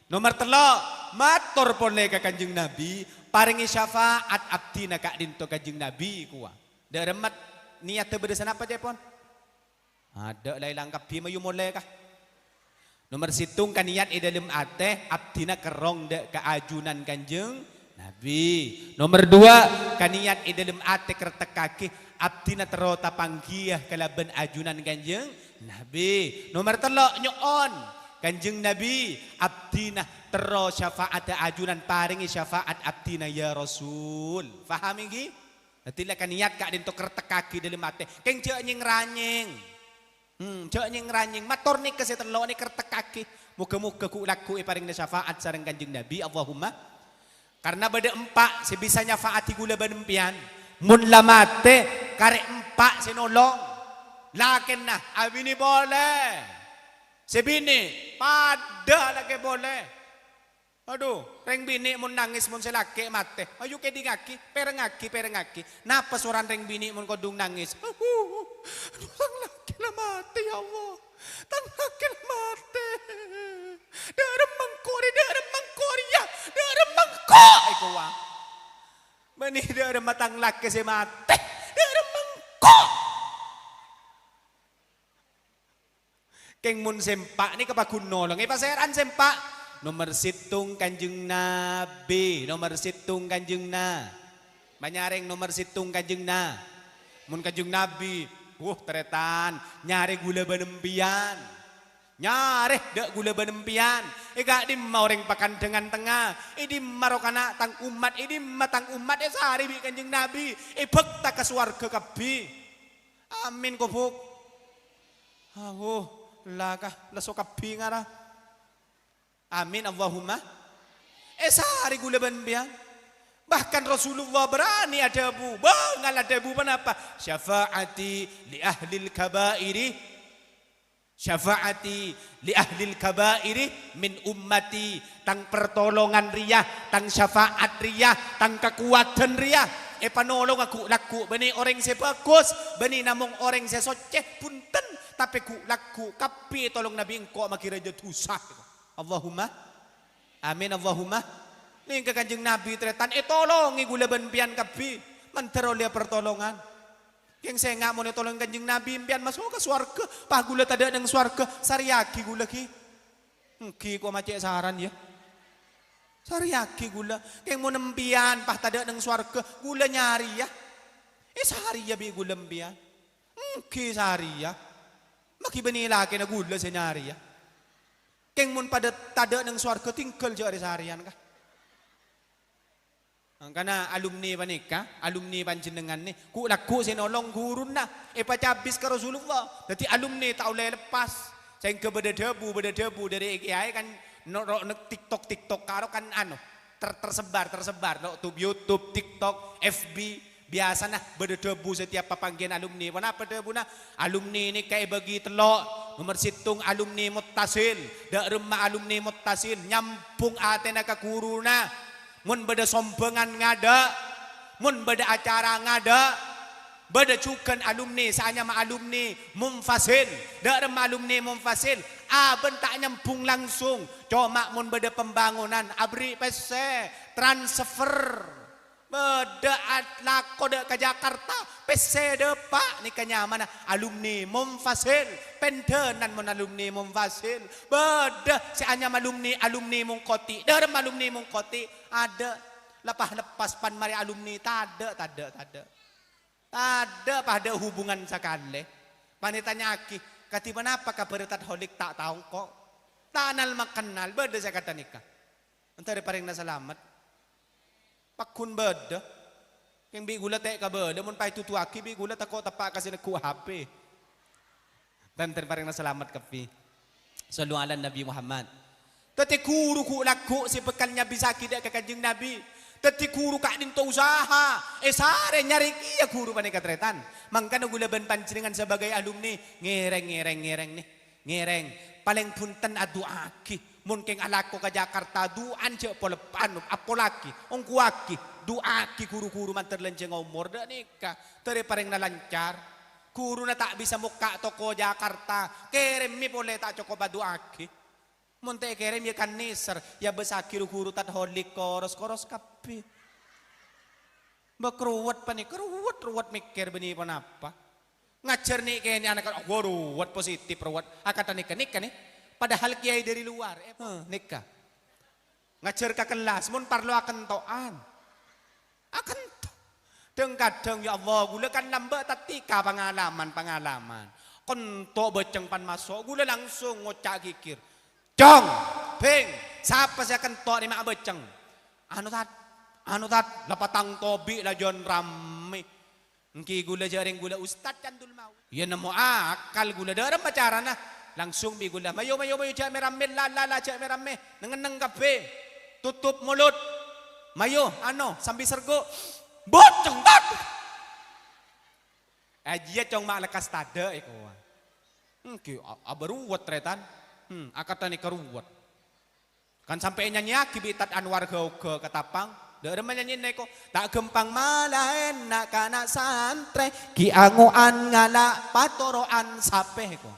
Nomer tello', mator polè ka Kanjeng Nabi, "Parèngè syafaat abdhina ka'dinto Kanjeng Nabi," kowa. Dâ'remma niyaddhâ bâdâ sanapa, ca'èpon? Adâ' la èlang kabbhi, mayu molè, ka. Nomer sèttong, kaniyat è dâlem atè, abdhina kerrong dâ' ka ajunan Kanjeng Nabi. Nomer duwâ', kaniyat è dâlem atè kertekkaghi, abdhina terro tapangghiyâ kalabân ajunan Kanjeng Nabi. Nomer tello', nyo'on, Kanjeng Nabi, abdhina terro syafa'atta ajunan, parèngè syafa'at abdhina, ya Rasul. Paham ènggi? Dhâddhi, la kaniyat ka'dinto kertekkaghi dâlem atè. Kèng jhâ' nyèng-ranyèng. Hmm, jhâ' nyèng-ranyèng. Mator nèka sè tello' nèka kertekkaghi. Moghâ-moghâ ghu'-lagghu' èparèngana syafa'at sareng Kanjeng Nabi. Allahumma. Karna bâdâ empa' sè bisa nyafa'adhi ghulâ bân empèyan. Mon la matè, karè empa' sè nolong. Lakèna abinè polè. Sè binè' padâ lakè polè. Adhu, rèng binè' mon nangès mon sè lakè' matè, ayu kèdingngaghi, pèrengngaghi, pèrengngaghi. Napa soran rèng binè' mon kodhung nangès? Adhu, tang lakè' la matè, ya Allah. Tang lakè' la matè. Dâ'remma engko' rè, dâ'remma engko' rèya, dâ'remma engko', èkowa. Bânnè dâ'remma tang lakè' sè matè, dâ'remma engko'. Kèng mon sè empa' nèka paggun nolong. Èpasèra'an sè empa'? Nomer sèttong Kanjeng Nabi, nomer sèttong Kanjeng Na-, manyarèng nomer sèttong Kanjeng Na-, mon Kanjeng Nabi, wuh, tarètan, nyarè ghulâ bân empèyan. Nyarè dâ' ghulâ bân empèyan. È ka'dimma orèng Pakandhângan Tengnga? È dimma ro kana' tang ommat? È dimma tang ommat èsarè bi' Kanjeng Nabi? Èbhâkta ka sowarghâ kabbhi. Amin, kobuk. Awuh, la ka, lesso kabbhi ngara. Amin, Allahumma. Èsarè ghulâ bân empèyan. Bahkan Rasulullah berani adhâbu, bângal adhâbu, ponapa? "Syafa'ati li ahlil kaba'iri. Syafa'ati li ahlil kaba'iri min ummati." Tang pertolongan rèya, tang syafa'at rèya, tang kakowadhân rèya èpanolonga ghu'-lagghu', bânnè orèng sè bhâghus, bânnè namong orèng sè soccè, bhunten, tapè ghu'-lagghu' kabbhi ètolong Nabi engko' maghi rajâ dhusa. Allahumma amin, Allahumma. Nèngka Kanjeng Nabi tarètan ètolongè ghulâ bân empèyan kabbhi, mandhâr ollèya pertolongan. Kèng sènga' mon ètolong Kanjeng Nabi, empèyan maso' ka sowarghâ, pas ghulâ tadâ' neng sowarghâ, sarèyaghi ghulâ ghi. Ènggi ko' ma' cè' saran, ya. Sarèyaghi ghulâ. Kèng mon empèyan pas tadâ' neng sowarghâ, ghulâ nyarèya. Èsarèya bi' ghulâ empèyan. Ènggi sarèya. Maghi bânnè lakèna ghulâ sè nyarèya. Kèng mon padâ tadâ' neng sowarghâ, tinggal jhâ' rè-sarèyan, ka. Mangkana alumni panèka, alumni panjhennengngan nè, ghu'-lagghu' sè nolong ghuruna, èpacabis ka Rasulullah. Dhâddhi alumni ta' ollè leppas. Sèngghâ bâdâ dhâbu, bâdâ dhâbu dâri kèyaè kan no-, ro-, ne-, TikTok, TikTok karo kan ano. Ter-, tersebar, tersebar, no, tu-, YouTube, TikTok, F B, biasana bâdâ dhâbu setiap papangghiyân alumni. Ponapa dhâbuna? Alumni nèka èbâgi tello'. Nomer sèttong alumni muttasil. Dâ' remma alumni muttasil, nyambung atèna ka ghuruna. Mon bâdâ sombhângan ngadâ', mon bâdâ acara ngadâ', bâdâ jhughân alumni sè anyama alumni munfasil. Dâ' remma alumni munfasil, abân ta' nyambung langsung. Coma mon bâdâ pembangunan, aberri' pèssè, transfer. Bâdâ at-, lako dâ' ka Jakarta, pèssè dâpa', nèka nyamana alumni munfasil. Pendhânan mon alumni munfasil. Bâdâ sè anyama alumni, alumni munqoti'. Dâ' remma alumni munqoti', adâ'. Lepas-lepas pan marè alumni, tadâ', tadâ', tadâ'. Tadâ' padâ hubungan sakalè. Pan ètanya'aghi, "Kadhi ponapa kabhârâ Tad Holik ta' tao engko'? Ta' nal-makennal, bâdâ sè kadhâ' nèka?" Èntar èparèngana salamet. Pagghun bâdâ. Kèng bi' ghulâ ta' kabâlâ, mon pas èduduwâghi bi' ghulâ tako' teppa' ka sè neggu' H P. Tan-, tan parèngana salamet kabbhi. Shallu ala Nabi Muhammad. Dhâddhi ghuru ghu'-lagghu' sè bhâkal nyabisaghi dâ' ka Kanjeng Nabi. Dhâddhi ghuru ka'dinto usaha, èsarè nyarè kèya ghuru panèka tarètan. Mangkana ghulâ bân panjhennengngan sabâgâi alumni, ngèrèng, ngèrèng, ngèrèng, nè. Ngèrèng, palèng bhunten adu'aaghi. Mon kèng alako ka Jakarta, du'an jhâ' polè, anu, apolaghi, ongghuwâghi, du'aaghi ghuru-ghuru mandhâr lanjhângnga omor, dâ' nèka, dâri parèngana lancar. Ghuruna ta' bisa mokka' toko Jakarta, kèrèmè polè ta' cokop adu'aaghi. Mon ta' èkèrèm, ya kan nèser, ya bâsaghi ru-ghuru Tad Holik, koros-koros kabbhi. Bâk ruwet panèka, ruwet, ruwet mèkkèr bânnè ponapa. Ngajhâr nè'-kènè' ana', wah, ruwet, positif, ruwet. Akadhâ' nèka, nèka, nè. Padahal kiai dâri luar, eh, nèka. Ngajhâr ka kellas, mon parlo akento'an. Akento'. Dhâng-kadhâng, ya Allah, ghulâ kan lambâ' tattika pangalaman-pangalaman. Kento' bâceng pan maso', ghulâ langsung ngoca' ghighir. "Cong, Bhing, sapa sè akento' rèya ma' abâceng?" "Anu, Tad, anu, Tad, la patang tobi' la jân rammè." Èngghi ghulâ jhâ' rèng ghulâ ustad candul mau. Iyâ nemmo akal ghulâ, dâremma carana. Langsung bi' ghulâ, "Mayu, mayu, mayu, jhâ' mè-rammè, la, la, la, jhâ' mè-rammè. Neng-enneng kabbhi. Tutup mulut. Mayu, ano, sambi sergu'. Bâceng, Tad!" Ajiyâ cong ma' lekkas tadâ' èkowa. Èngghi, a-, abâruwet, tarètan. Hmm, akadhâ' nèka ruwet. Kan sampè' ènyanyiyaghi bi' Tad Anwar Gauga Katapang. Dâremma nyanyina èko. Ta' ghâmpang malaèn na'-kana' santrè, ghi' ango'an ngala' patoro'an sapè èko.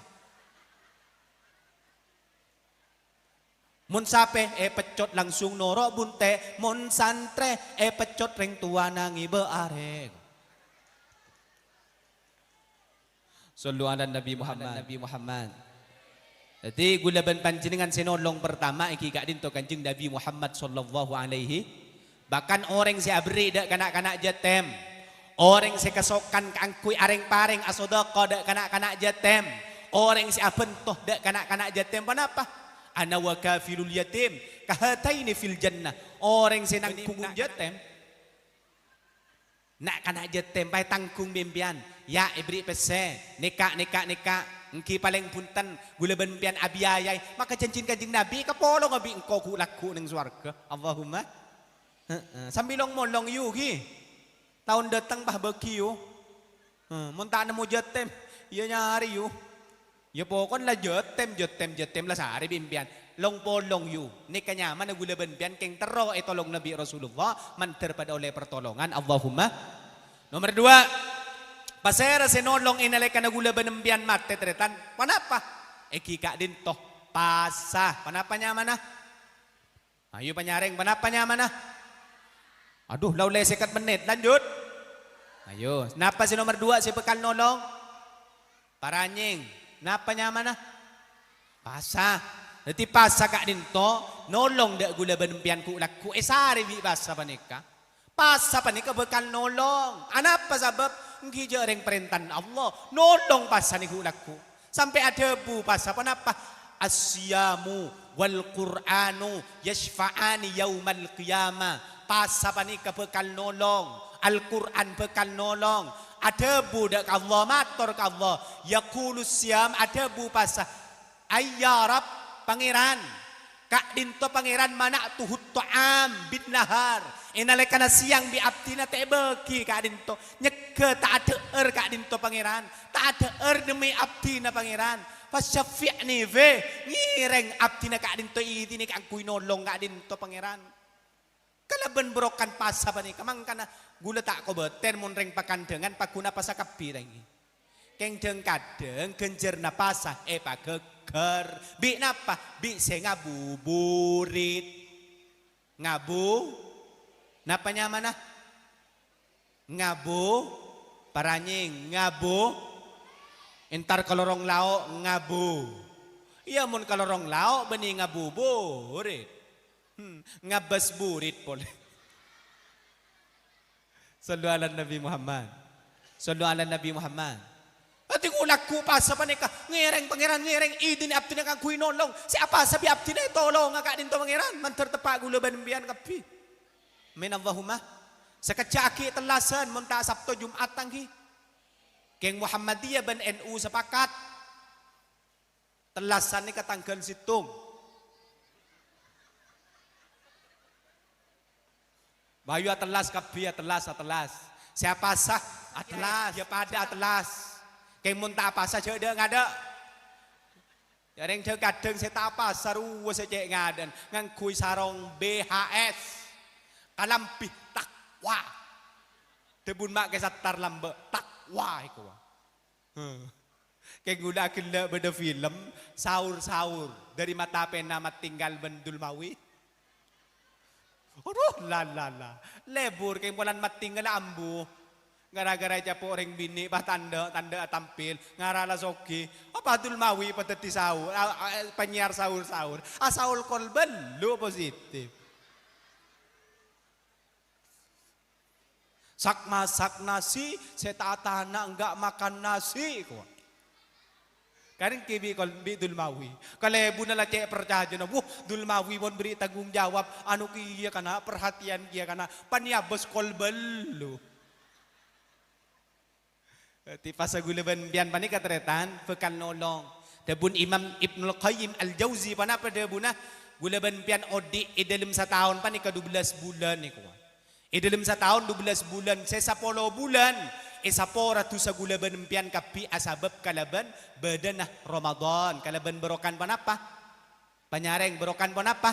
Mon sapè èpeccot langsung noro' buntè', mon santrè èpeccot rèng towana ngibâ arè. Shallu ala Nabi Muhammad. Nabi Muhammad. Dhâddhi, ghulâ bân panjhennengngan sè nolong pertama èngghi ka'dinto Kanjeng Nabi Muhammad shallallahu alaihi. Bahkan orèng sè aberri' dâ' kana'-kana' jâtèm, orèng sè kasokan kaangghuy arèng-parèng asodâko dâ' kana'-kana' jâtèm, orèng sè abhânto dâ' kana'-kana' jâtèm, ponapa? "Ana wa kafilul yatim kahataini fil jannah." Orèng sè nangghung jâtèm, na'-kana' jâtèm, paètangghung bi' empèyan. Ya, èberri' pèssè. Nèka, nèka, nèka. Èngghi palèng bhunten, ghulâ bân empèyan abiayaè. Maka jhânjhina Kanjeng Nabi, kapolonga bi' engko' ghu'-lagghu' neng sowarghâ. Allahumma. Heeh. Sambi long-molong, yu, ghi. Taon dâteng, pas bâghi, yu. Heeh. Mon ta' nemmo jâtèm, iyâ nyarè, yu. Ya, pokon la jâtèm, jâtèm, jâtèm la sarè bi' empèyan. Long-polong, yu. Nèka nyamana ghulâ bân empèyan kèng terro ètolong Nabi Rasulullah, mandhâr padâ ollè pertolongan. Allahumma. Nomer dua, pasèra sè nolong è nalèkana ghulâ bân empèyan matè, tarètan? Ponapa? Èngghi ka'dinto. Pasa. Ponapa nyamana? Ayo, panyarèng, ponapa nyamana? Aduh, la ollè sèket mennit, lanjut. Ayo, napa sè nomer dua sè bhâkal nolong? Paranyèng. Napa nyamana? Pasa. Dhâddhi pasa ka'dinto nolong dâ' ghulâ bân empèyan ghu'-lagghu' èsarè bi' pasa panèka. Pasa panèka bhâkal nolong. Anapa sabâb? Èngghi jâ' rèng parèntana Allah. Nolong pasa nè ghu'-lagghu'. Sampè' adhâbu pasa ponapa? "As-siyamu wal Qur'anu yasyfa'ani yaumal qiyamah." Pasa panèka bhâkal nolong. Al-Qur'an bhâkal nolong. Adhâbu dâ' ka Allah, mator ka Allah. Yaqulus siyam, adhâbu pasa, "Ayya Rabb, Pangèran." Ka'dhinto Pangèran mana' tuhut ta'am bin nahar. È nalèkana sèyang bi' abdhina ta' èbâghi ka'dhinto. Nyegghâ ta' adhâ'âr ka'dhinto Pangèran. Ta' adhâ'âr dhemmi abdhina Pangèran. Fasyaffi'ni fi. Ngèrèng abdhina ka'dhinto idhinè kaangghuy nolong ka'dhinto Pangèran. Kalabân bârokan pasa panèka mangkana ghulâ ta' kobâtèr mon rèng pakandhângan paghuna pasa kabbhi rèng. Kèng dhâng-kadhâng ghânjhârânna pasa èpaghâgghâr. Bi' napa? Bi' sè ngabuburit. Ngabu? Napa nyamana? Ngabu? Paranyèng. Ngabu? Entar ka lorong lao' ngabu. Iyâ, mon ka lorong lao' bânnè ngabuburit. Hmm, ngabâs burit polè. Shallu ala Nabi Muhammad. Shallu ala Nabi Muhammad. Dhâddhi ghu-, lagghu' pasa panèka, ngèrèng Pangèran, ngèrèng idhinè abdhina kaangghuy nolong. Sè apasa bi' abdhina ètolonga ka'dhinto Pangèran, mandhâr teppa' ghulâ bân empèyan kabbhi. Amin Allahumma. Sakejjhâ' aghi' tellasan, mon ta' Sabto Jum'at tang ghi. Kèng Muhammadiyah bân N U sepakat. Tellasan nèka tangghâl sèttong. Bâ, ayo atellas kabbhi, atellas, atellas. Sè apasa, atellas. Yâ padâ atellas. Kèng mon ta' apasa, jhâ' dâ'-ngadâ'. Jhâ' rèng dhâng-kadhâng sè ta' apasa rowa sè cè' ngadâ'ân, ngangghuy sarong B H S. Kalambhi takwa. Dhâbuna Ma' Kè Sattar lambâ', takwa èkowa. Kèng ghulâ aghellâ' bâdâ film, Sahur-Sahur, Dari Mata Pena Mattinggal bân Dulmawi. Aduh, la, la, la. Lebur kèng polana mattinggal ambu. Gara-gara ècapo' orèng binè', pas tandhâ', tandhâ' atampil, ngara la soghi. Apa Dulmawi pas dhâddhi sahur, a, a, panyèyar sahur-sahur. Asahur kol bâllu' positif. Sak-masak nasi, sè ta' atana enggak makan nasi, kowa. Karèng kè bi' kol-, bi' Dulmawi. Kalèbunna la cè' parcajâna, wuh, Dulmawi mon bâri' tanggung jawab, anu kèya kana', perhatian kèya kana', panèka abâs kol bâllu'. Dhâddhi, pasa ghulâ bân empèyan panèka, tarètan, bhâkal nolong. Dhâbuna Imam Ibnul Qayyim Al-Jauzi, ponapa dhâbuna? Ghulâ bân empèyan odi' è dâlem sataon panèka dubellâs bulân nèko. È dâlem sataon dubellâs bulân, sè sapolo bulân èsapora dhusa ghulâ bân empèyan kabbhi asabâb kalabân bâdâna Ramadan, kalabân bârokan ponapa? Panyarèng bârokan ponapa?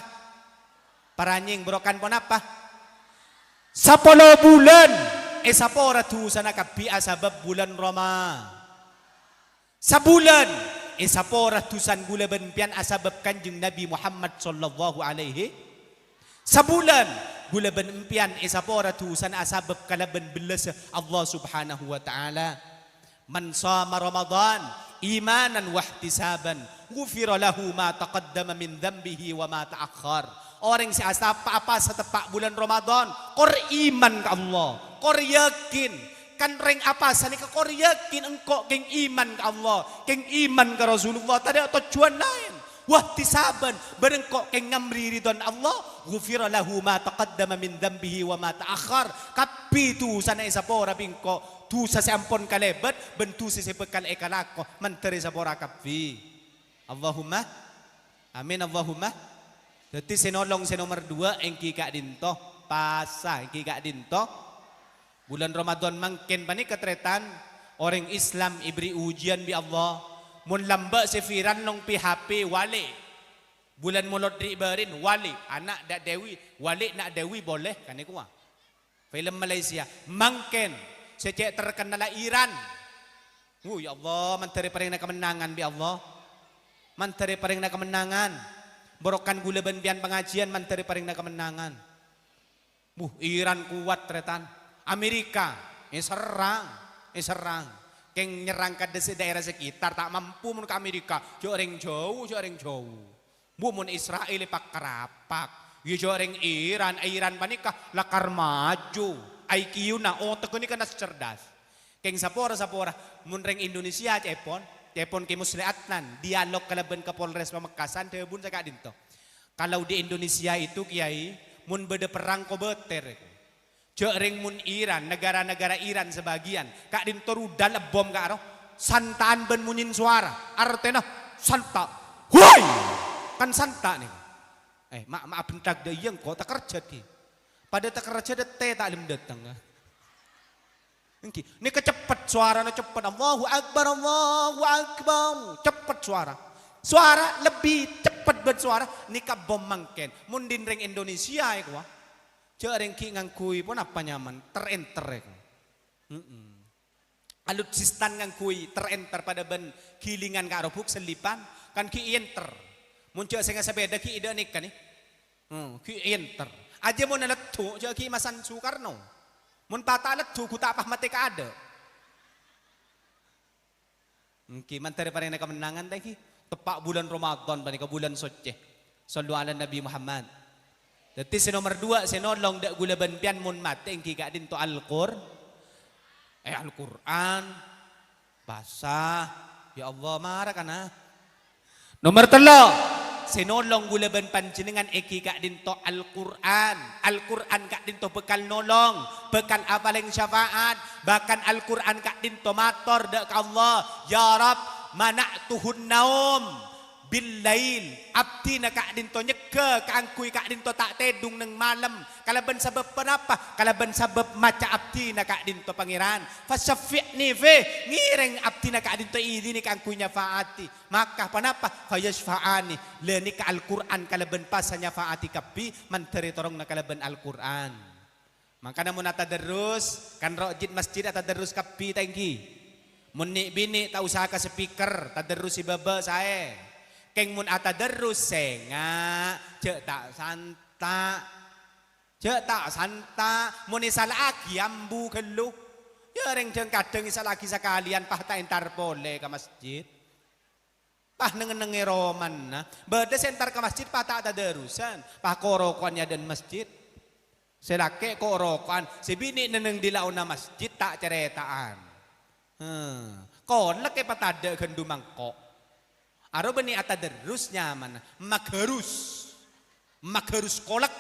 Paranyèng bârokan ponapa? Sapolo bulân èsapora dhusana kabbhi asabâb bulân Roma. Sabulân èsapora dhusana ghulâ bân empèyan asabâb Kanjeng Nabi Muhammad sallallahu alaihi. Sabulân ghulâ bân empèyan èsapora dhusana asabâb kalabân bellâssa Allah Subhanahu wa Ta'ala. "Man shama Ramadan imanan wahtisaban, ghufira lahu ma taqaddama min dzambihi wa ma ta'akhkhar." Orèng sè asapa-, apasa teppa' bulân Ramadan, kor iman ka Allah, kor yakin. Kan rèng apasa nèka kor yakin, engko' kèng iman ka Allah, kèng iman ka Rasulullah, tadâ' tojjhuwân laèn. Wahtisaban, bân engko' kèng ngamri ridhâna Allah, ghufira lahu ma taqaddama min dzambihi wa ma ta'akhkhar. Kabbhi dhusana èsapora bi' engko', dhusa sè ampon kalèbât bân dhusa sè bhâkal èkalako, mandhâr èsapora kabbhi. Allahumma amin, Allahumma. Dhâddhi sè nolong sè nomer duwâ' èngghi ka'dinto, pasa èngghi ka'dinto. Bulân Ramadan mangkèn panèka, tarètan, orèng Islam èbèrri' ujiân bi' Allah. Mon lambâ' sè viral neng P H P, wali. Bulân Molod Ri' Bârin, wali. Ana' Dâ' Dewi, wali Na' Dewi, boleh, kan nèko, wa. Film Malaysia. Mangkèn, sè cè' terkennalla Iran. Wuh, ya Allah, mandhâr èparèngana kamennangan bi' Allah. Mandhâr èparèngana kamennangan. Bârokan ghulâ bân empèyan pangajiyân, mandhâr èparèngana kamennangan. Wuh, Iran kowat, tarètan. Amerika èserrang, èserrang. Kèng nyerrang ka dâ-, daerah sekitar, ta' mampu mon ka Amerika. Jhâ' rèng jhâu, jhâ' rèng jhâu. Bu, mon Israel èpak-karapak. Iyâ, jhâ' rèng Iran, Iran panèka lakar maju. I Q-na, otegghâ nèka nas cerdas. Kèng sapora-sapora, mon rèng Indonesia cèpon, cèpon Kè Musleh Adnan, dialog kalabân Kapolres Pamekasan, dhâbuna saka'dinto. Kalau di Indonesia itu, Kiai, mon bâdâ perrang kobâtèr. Jhâ' rèng mon Iran, negara-negara Iran sebagian, ka'dinto rudal ebbom ka'ro, santa'an bân monyèn sowara, artèna santa'. Woi! Kan santa' nèko. Eh, ma', ma' abhentak dâ' iyâ engko' takerjhât ghi. Padâ takerjhât dâ' tè ta' lem dâteng. Èngghi, nèka ceppet, sowarana ceppet. "Allahu Akbar, Allahu Akbar." Ceppet sowara. Sowara lebbi ceppet bân sowara nèka bom mangkèn. Mon dhin rèng Indonesia, èkowa. Jhâ' rèng ghi' ngangghuy ponapa nyaman, ter-enter, èkowa. Heeh. Alutsistan ngangghuy ter-enter padâ bân gilingan ka' robuk sellipan, kan ghi' èenter. Mon jhâ' sènga' sapèda ghi' dâ' nèka, nè. Hmm, ghi' èenter. Ajâ mon leddhu', jhâ' ghi' masan Soekarno. Mon pata' leddhu', ghu ta' pas matè kaadâ'. Èngghi, mandhâr parèngana kamennangan, ta' èngghi? Teppa' bulân Ramadan panèka, bulân soccè. Shallu ala Nabi Muhammad. Dhâddhi sè nomer duwâ', sè nolong dâ' ghulâ bân pèyan mon matè èngghi ka'dinto Al-Qur-, eh, Al-Qur'an. Basa. Ya Allah, mara kana. Nomer tello', sè nolong ghulâ bân panjhennengan èngghi ka'dinto Al-Qur'an. Al-Qur'an ka'dinto bhâkal nolong, bhâkal apalèng syafaat. Bahkan Al-Qur'an ka'dinto mator dâ' ka Allah, "Ya Rabb, mana'tuhun naum bil lail." Abdhina ka'dinto nyegghâ kaangghuy ka'dinto ta' tèdung neng malem. Kalabân sabâb ponapa? Kalabân sabâb maca abdhina ka'dinto Pangèran. "Fasyaffi'ni fih." Ngèrèng abdhina ka'dinto idhinè kaangghuy nyafa'ati. Maka ponapa? "Fayasyfa'ani." La nèka Al-Qur'an kalabân pas nyafa'ati kabbhi, mandhâr ètorongna kalabân Al-Qur'an. Mangkana mon atadarrus, kan ro' jit masjid atadarrus kabbhi ta' èngghi? Mon nè'-binè' ta' usa ka speaker, tadarrus è bâbâ saè. Kèng mon atadarrus sènga', jhâ' ta' santa'. Jhâ' ta' santa', mon èsala'aghi ambu ghâllu. Ya rèng dhâng-kadhâng èsala'aghi sakalèyan pas ta' èntar polè ka masjid. Pas neng-enneng è romana. Bâdâ sè èntar ka masjid pas ta' tadarrusan, pas ko-roko'an è adâ'na masjid. Sè lakè' ko-roko'an, sè binè' neng-enneng è laona masjid ta' carèta'an. He, kolek èpatadâ' ghândhu mangko'. Aro bânnè atadarrus nyamana, magharus. Magharus kolek.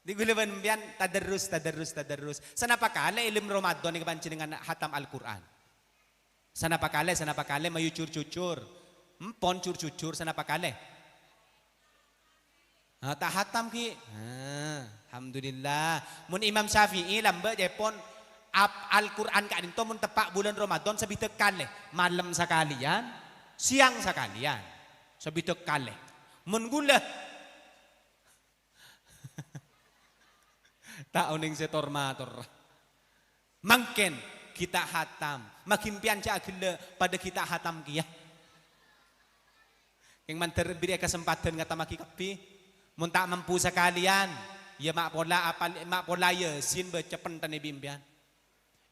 Dhi ghulâ bân pèyan tadarrus, tadarrus, tadarrus. Sanapa kalè è lem Ramadan nèka panjhennengan hatam Al-Qur'an? Sanapa kalè, sanapa kalè, mayu jur-jujur. Empon jur-jujur, sanapa kalè? Ah, ta' hatam, ghi. Ah, alhamdulillah. Mon Imam Syafi'i lambâ' cèpon ap-, Al-Qur'an ka'dinto mon teppa' bulân Ramadan sabidhâk kalè. Malem sakalèyan, sèyang sakalèyan. Sabidhâk kalè. Mon ghulâ, ta' onèng sè tor-mator. Mangkèn ghi' ta' hatam. Maghin pèyan jhâ' aghellâ' padâ ghi' ta' hatam kèya. Kèng mandhâr bherri'â kasempadhân ngatammaghi kabbhi. Mon ta' mampu sakalèyan, ya ma' pola apal-, ma' pola Yasin bâca pentènè bi' empèyan.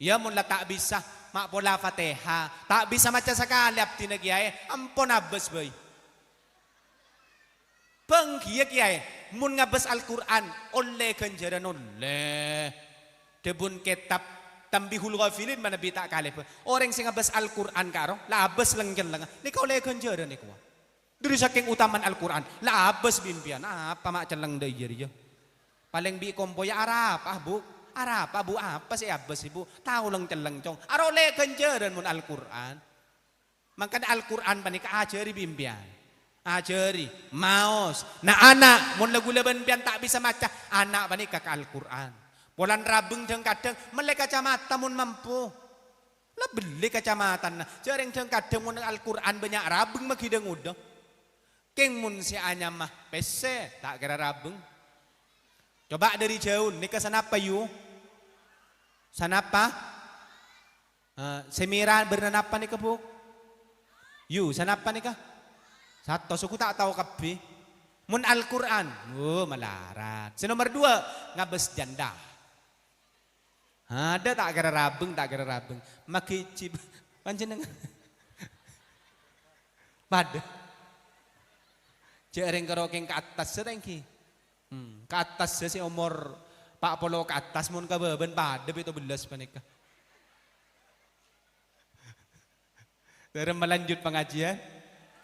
Ya mon la ta' bisa, ma' pola Fatihah. Ta' bisa maca sakalè abdhina kèyaè, ampon abâs bhâi. Bhânggiyâ kèyaè, mon ngabâs Al-Qur'an, ollè ghânjhârân ollè. Dhâbuna kètab Tanbihul Ghafilin manabi ta' kalèbâ. Orèng sè ngabâs Al-Qur'an karo, la abâs lèng-cellèngnga, nèka ollè ghânjhârân nèkowa. Dhâri sakèng otamana Al-Qur'an, la abâs bi' empèyan, apa ma' cellèng dâ' iyâ rèya? Palèng bi' kompoyya, "Arapa, Bu'? Arapa, Bu'? Apa sè èabâs, Bu'? Tao lèng-cellèng, Cong." Aro ollè ghânjhârân mon Al-Qur'an. Mangkana Al-Qur'an panèka ajhâri bi' empèyan. Ajhâri, maos. Na'-ana', mon la ghulâ bân empèyan ta' bisa maca, ana' panèka ka Al-Qur'an. Polana rabâng dhâng-kadhâng mellè kacamata mon mampu. La bellè kacamatana. Jhâ' rèng dhâng-kadhâng mon Al-Qur'an bânnya' rabâng maghi dhâng-odhâng. Kèng mon sè anyama pèssè, ta' kèra rabâng. Coba dhâri jhâu, nèka sanapa, yu? Sanapa? Eh, sè mèra bârna napa nèka, Bu'? Yu, sanapa nèka? Satos, ghu ta' tao kabbhi. Mon Al-Qur'an, oh, malarat. Sè nomer duwâ', ngabâs janda. Adâ' ta' kèra rabâng, ta' kèra rabâng. Maghi jib-, panjhennengngan. Padâ. Jhâ' rèng karo kèng ka attas sè ta' èngghi. Hmm, ka attas sè, sè omor pa' polo ka attas mon ka bâbâna padâ pètto bellâs panèka. Dâremma lanjut pangajiân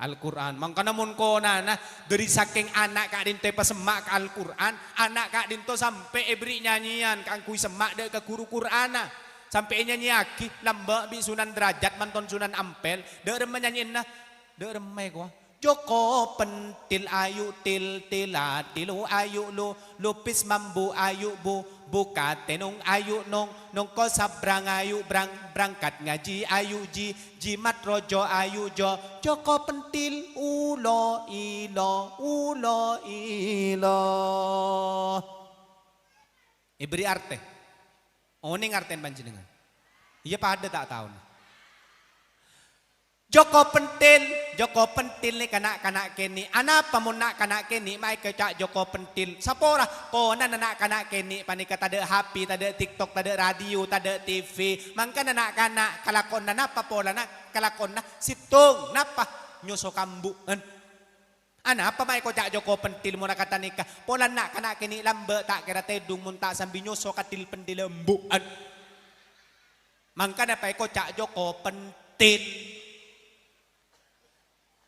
Al-Qur'an. Mangkana mon konana dhâri sakèng ana' ka'dinto èpasemma' ka Al-Qur'an, ana' ka'dinto sampè' èberri' nyanyèyan kaangghuy semma' dâ' ka ghuru Qur'anna. Sampè' ènyanyèyaghi lambâ' bi' Sunan Derajat manton Sunan Ampel. Dâremma nyanyèyanna? Dâremma èkowa. Joko pentil ayu til tila tilu ayu lu, lupis mambu ayu bu, buka tenung ayu nong, nongko sabrang ayu brang, berangkat ngaji ayu ji, jimat rojo ayu jo, Joko pentil ulo ilo, ulo ilo. Èbâri' artè. Onèng artèna panjhennengngan? Iyâ padâ ta' taona. Joko pentil, Joko pentil nèka na'-kana' kènè'. Anapa mon na'-kana' kènè' ma' èkoca' Joko pentil? Sapora, konana na'-kana' kènè' panèka tadâ' H P, tadâ' TikTok, tadâ' radio, tadâ' T V. Mangkana na'-kana' kalakowanna napa polana? Kalakowanna sèttong. Napa? Nyoso kambu'an. Anapa ma' èkoca' Joko pentil mon akata nèka? Polana na'-kana' kènè' lambâ' ta' kèra tèdung mon ta' sambi nyoso kadhil pentilla embu'an. Mangkana èkoca' Joko pentil.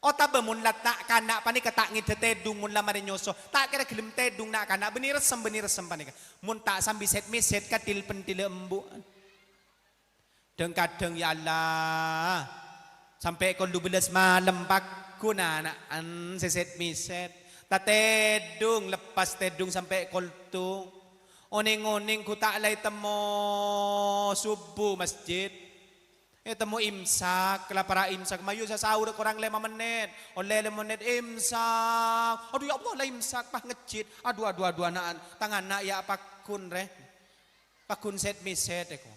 Otabâ mon la na'-kana' panèka ta' ngèdhâ tèdung mon la marè nyoso, ta' kèra ghellem tèdung na'-kana' bânnè ressem, bânnè ressem panèka. Mon ta' sambi sèt-mèsèt kadhil pentilla embu'an. Dhâng-kadhâng, ya Allah, sampè' kol dubellâs malem pagghun ana'na sè sèt-mèsèt. Ta' tèdung, leppas tèdung sampè' kol tong. Onèng-onèng ghu ta' la ètemmo subuh masjid. Ètemmo imsak, la para' imsak. Mayu sasaur korang lèma mennèt. Ollè lèma mennèt imsak. Adhu, ya Allah, la imsak, pas ngejjhit. Adhu, adhu, adhu, ana'na. Tang ana' ya pagghun, rè. Pagghun sèt-mèsèt, èko.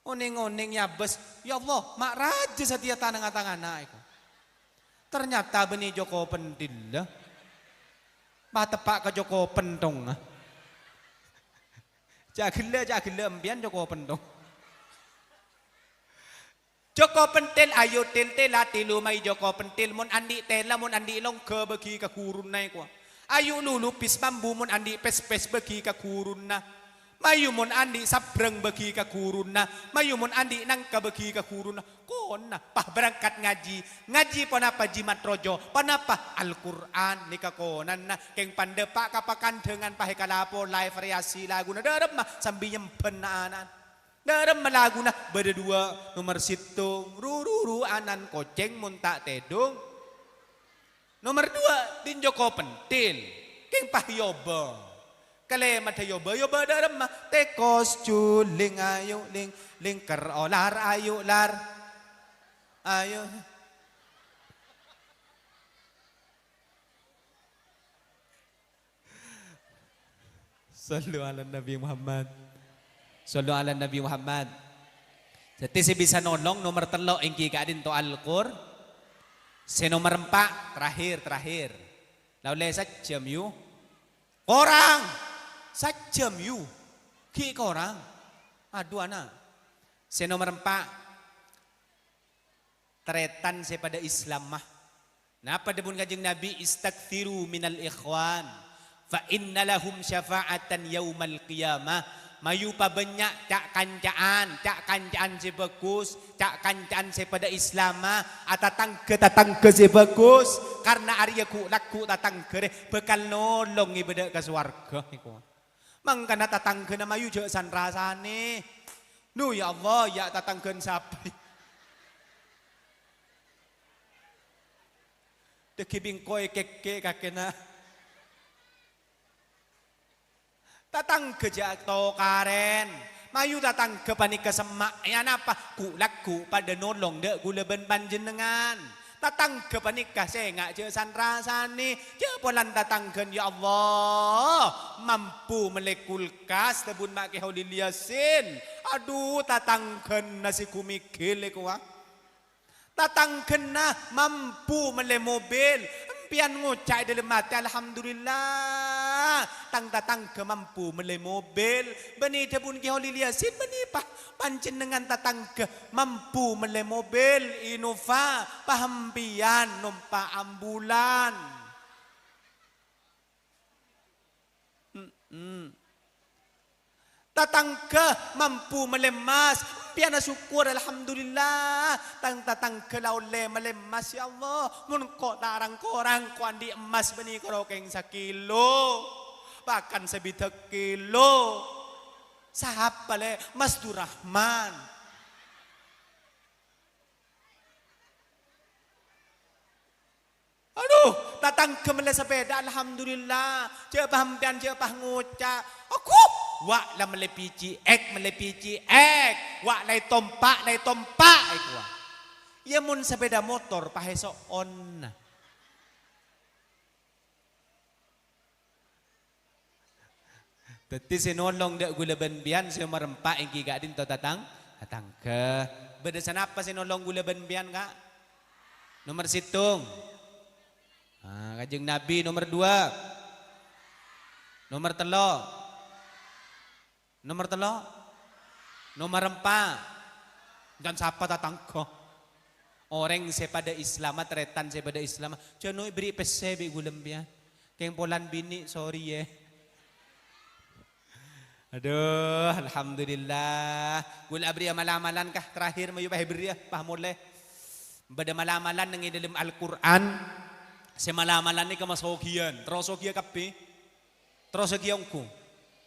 Onèng-onèng nyabâs, "Ya Allah, ma' rajâ satèya tanangnga tang ana'," èko. Ternyata bânnè Joko Pentilla. Pateppa' ka Joko Pentongnga. Jâ' ghellâ', jâ' ghellâ' empèyan Joko Pentong. Joko Pentil, ayo til tila tilu mai Joko Pentil, mon andi' tela, mon andi' longga bâgi ka ghuruna, èko. Ayo lulu pis mambu, mon andi' pes-pes bâgi ka ghuruna. Mayu mon andi' sabrang bâgi ka ghuruna, mayu mon andi' nangka bâgi ka ghuruna. Kona, pas berangkat ngaji. Ngaji ponapa jimat rojo? Ponapa? Al-Qur'an nèka konana. Kèng pandhâpa' ka pakandhângan pas èkalapo live variasi laguna dâremma sambi nyembhân na'-ana'an. Dâremma laguna bâdâ duwâ', nomer sèttong, ru-ru-ru anan kocèng mon ta' tèdung. Nomer duwâ', din Joko Pentil. Kèng pas yobâ. Kalèmadhâ yobâ, yobâ dâremma. Tèkos juling ayu ling, lingker olar ayu lar. Ayu. Shallu ala Nabi Muhammad. Shallu ala Nabi Muhammad. Dhâddhi sè bisa nolong nomer tello' èngghi ka'dinto Al-Qur-, sè nomer empa', terakhir, terakhir. La ollè sajjhâm, yu. Korang! Sajjhâm, yu. Ghi' korang. Adhu, ana'. Sè nomer empa', tarètan sè padâ Islamma. Napa dhâbuna Kanjeng Nabi, "Istakthiru minal ikhwan, fa inna lahum syafa'atan yaumal qiyamah." Mayu pabânnya' ca'-kanca'an, ca'-kanca'an sè bhâghus, ca'-kanca'an sè padâ Islamma, atatangghâ-tatangghâ sè bhâghus, karna arèya ghu'-lagghu' tatangghâ rè bhâkal nolong èbâdâ ka sowarghâ, èko. Mangkana tatangghâna mayu jhâ' san-rasanè. Duh, ya Allah, ya' tatangghâna sapa? Dhâggi' bingko èkèkkè' kakèna. Tatangghâ jhâ' tokarèn. Mayu tatangghâ panèka semma'. È anapa? Ghu'-lagghu' padâ nolong dâ' ghulâ bân panjhennengngan. Tatangghâ panèka sènga' jhâ' san-rasanè, jhâ' polana tatangghâna, ya Allah, mampu mellè kulkas, dhâbuna Ma' Kè Holil Yasin. Adhu, tatangghâna sè ghu-mèghil èkowa. Tatangghâna mampu mellè mobil. Empèyan ngoca' è dhâlem atè, "Alhamdulillah, tang tatangghâ mampu mellè mobil." Bânnè dhâbuna Kè Holil Yasin, bânnè pa-, panjhennengngan tatangghâ mampu mellè mobil Innova, pas empèyan nompa' ambulan. Mm-mm. Tatangghâ mampu mellè emmas, empèyan asokkor, alhamdulillah. Tang tatangghâ la ollè mellè emmas, ya Allah. Mon engko' ta' rang-korang, engko' andi' emmas bânnè karo kèng sakilo. Bahkan sabidhâk kilo. Sapa, Lè'? Mas Durrahman. Tatangghâ mellè sapèda, alhamdulillah. Jhâ' pas sampèyan, jhâ' pas ngoca', "Aguh, wa' la mellè pici ek, mellè pici ek. Wa' la ètompa', la ètompa'," èkowa. Iyâ, mon sapèda motor, pas èso'on. Dhâddhi sè nolong dâ' ghulâ bân sampèyan sè nomer empa' èngghi ka'dinto tatang-, tatangghâ. Bâdâ sanapa sè nolong ghulâ bân sampèyan, Ka'? Nomer sèttong. Ah, Kanjeng Nabi nomer dua. Nomer tello'. Nomer tello'. Nomer empa'. Ghân sapa tatangghâ? Orèng sè padâ Islamma, tarètan sè padâ Islamma. Jhâ' no èberri' pèssè bi' ghulâ sampèyan. Kèng polana binè', sorry, yâ. Adhu, alhamdulillah. Ghulâ aberri'â mal-amalan, Ka', terakhir, mayu pas èberri'â, pas molè. Bâdâ mal-amalan neng è dâlem Al-Qur'an, sè mal-amalan nèka masoghiyân. Terro soghiyâ kabbhi. Terro soghiyâ ongghu.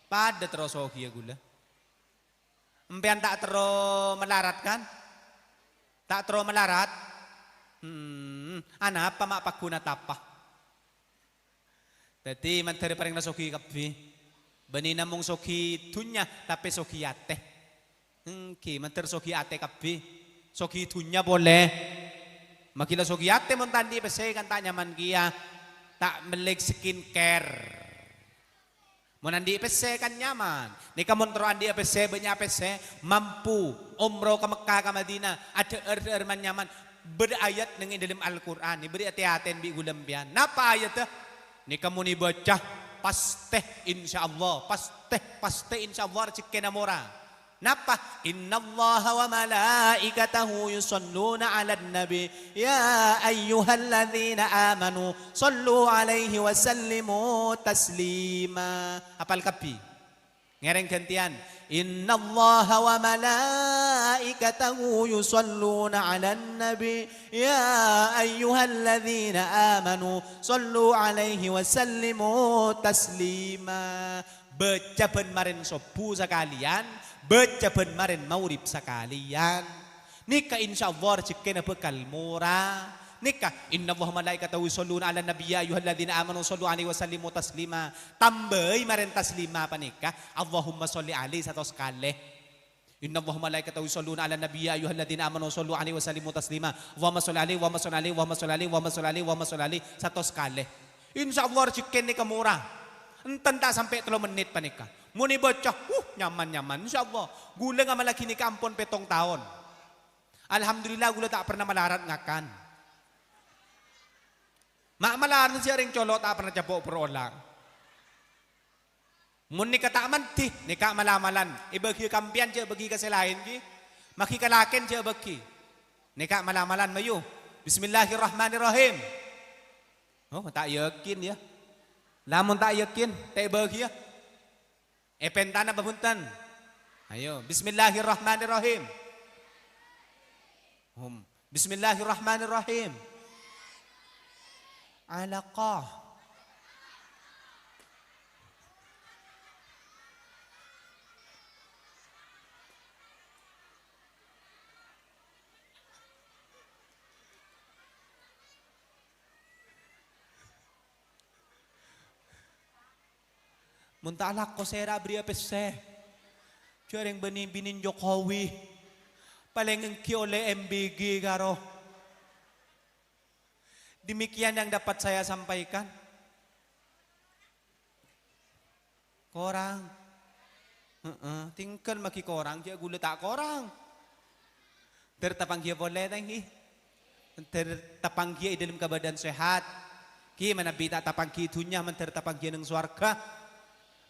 Padâ terro soghiyâ ghulâ. Sampèyan ta' terro malarat, kan? Ta' terro malarat? Hmm, anapa ma' pagghuna tapa? Dhâddhi, mandhâr parèngana soghi kabbhi. Bânnè namong soghi dhunnya, tapè soghi atè. Èngghi, mandhâr soghi atè kabbhi. Soghi dhunnya polè. Maghi la soghi atè mon ta' andi' pèssè kan ta' nyaman kèya. Ta' mellè skincare. Mon andi' pèssè kan nyaman. Nèka mon terro andi'â pèssè, bânnya' pèssè, mampu omroh ka Mekkah, ka Madinah, adhâ'âr-dhâ'âr man-nyaman. Bâdâ ayat neng è dâlem Al-Qur'an, èberri' tè-atèn bi' ghulâ sampèyan. Napa ayatta? Nèka mon èbâca, pastè, insyaallah, pastè, pastè, insyaallah, rejhekkèna mora. Napa? "Innallaha wa malaikatahu yusholluna 'alan nabi, ya ayyuhalladzina amanu shollu 'alaihi wa sallimu taslima." Apal kabbhi? Ngèrèng ghântèyan. "Innallaha wa malaikatahu yusholluna 'alan nabi, ya ayyuhalladzina amanu shollu 'alaihi wa sallimu taslima." Bâca bân marèn sobbhu sakalèyan, bâca bân marèn maghrib sakalèyan. Nèka insyaallah rejhekkèna bhâkal mora. Nèka, "Innallaha malaikatahu yusholluna 'alan nabi, ya ayyuhalladzina amanu shollu 'alaihi wa sallimu taslima." Tambâi marèn taslima panèka, "Allahumma sholli 'alaihi" satos kalè. "Innallaha malaikatahu yusholluna 'alan nabi, ya ayyuhalladzina amanu shollu 'alaihi wa sallimu taslima. Allahumma sholli 'alaihi, Allahumma sholli 'alaihi, Allahumma sholli 'alaihi, Allahumma sholli 'alaihi, Allahumma sholli 'alaihi," satos kalè. Insyaallah rejhekkèna nèka mora. Enten ta' sampè' tello mennit panèka. Mon èbâca, uh, nyaman-nyaman, insyaallah. Ghulâ ngamallaghi nèka ampon pètto taon. Alhamdulillah, ghulâ ta' pernah malarat ngakan. Ma' malarat jhâ' rèng colo' ta' pernah capo' per olang. Mon nèka ta' mandhi, nèka mal-amalan. Èbâghiyâ ka sampèyan, jhâ' bâghi ka sè laèn, ghi. Maghi ka lakèn, jhâ' bâghi. Nèka mal-amalan, mayu. Bismillahirrahmanirrahim. Oh, ta' yakin, yâ. Lamon ta' yakin, ta' èbâghiyâ. Èpèntana apa bhunten? Ayo, bismillahirrahmanirrahim. Hum. Bismillahirrahmanirrahim. Alaqah. Mon ta' alako sèra aberri'â pèssè. Jhâ' rèng bânnè binèn Jokowi. Palèng èngghi ollè M B G karo. Demikian yang dapat saya sampaikan. Korang. Heeh, tinggal maghi korang, jhâ' ghulâ ta' korang. Dhâr tapangghiyâ polè, ta' èngghi? Dhâr tapangghiyâ è dâlem kabâdâ'ân sehat. Ghi manabi ta' tapangghiyâ è dhunnya, mandhâr tapangghiyâ neng sowarghâ.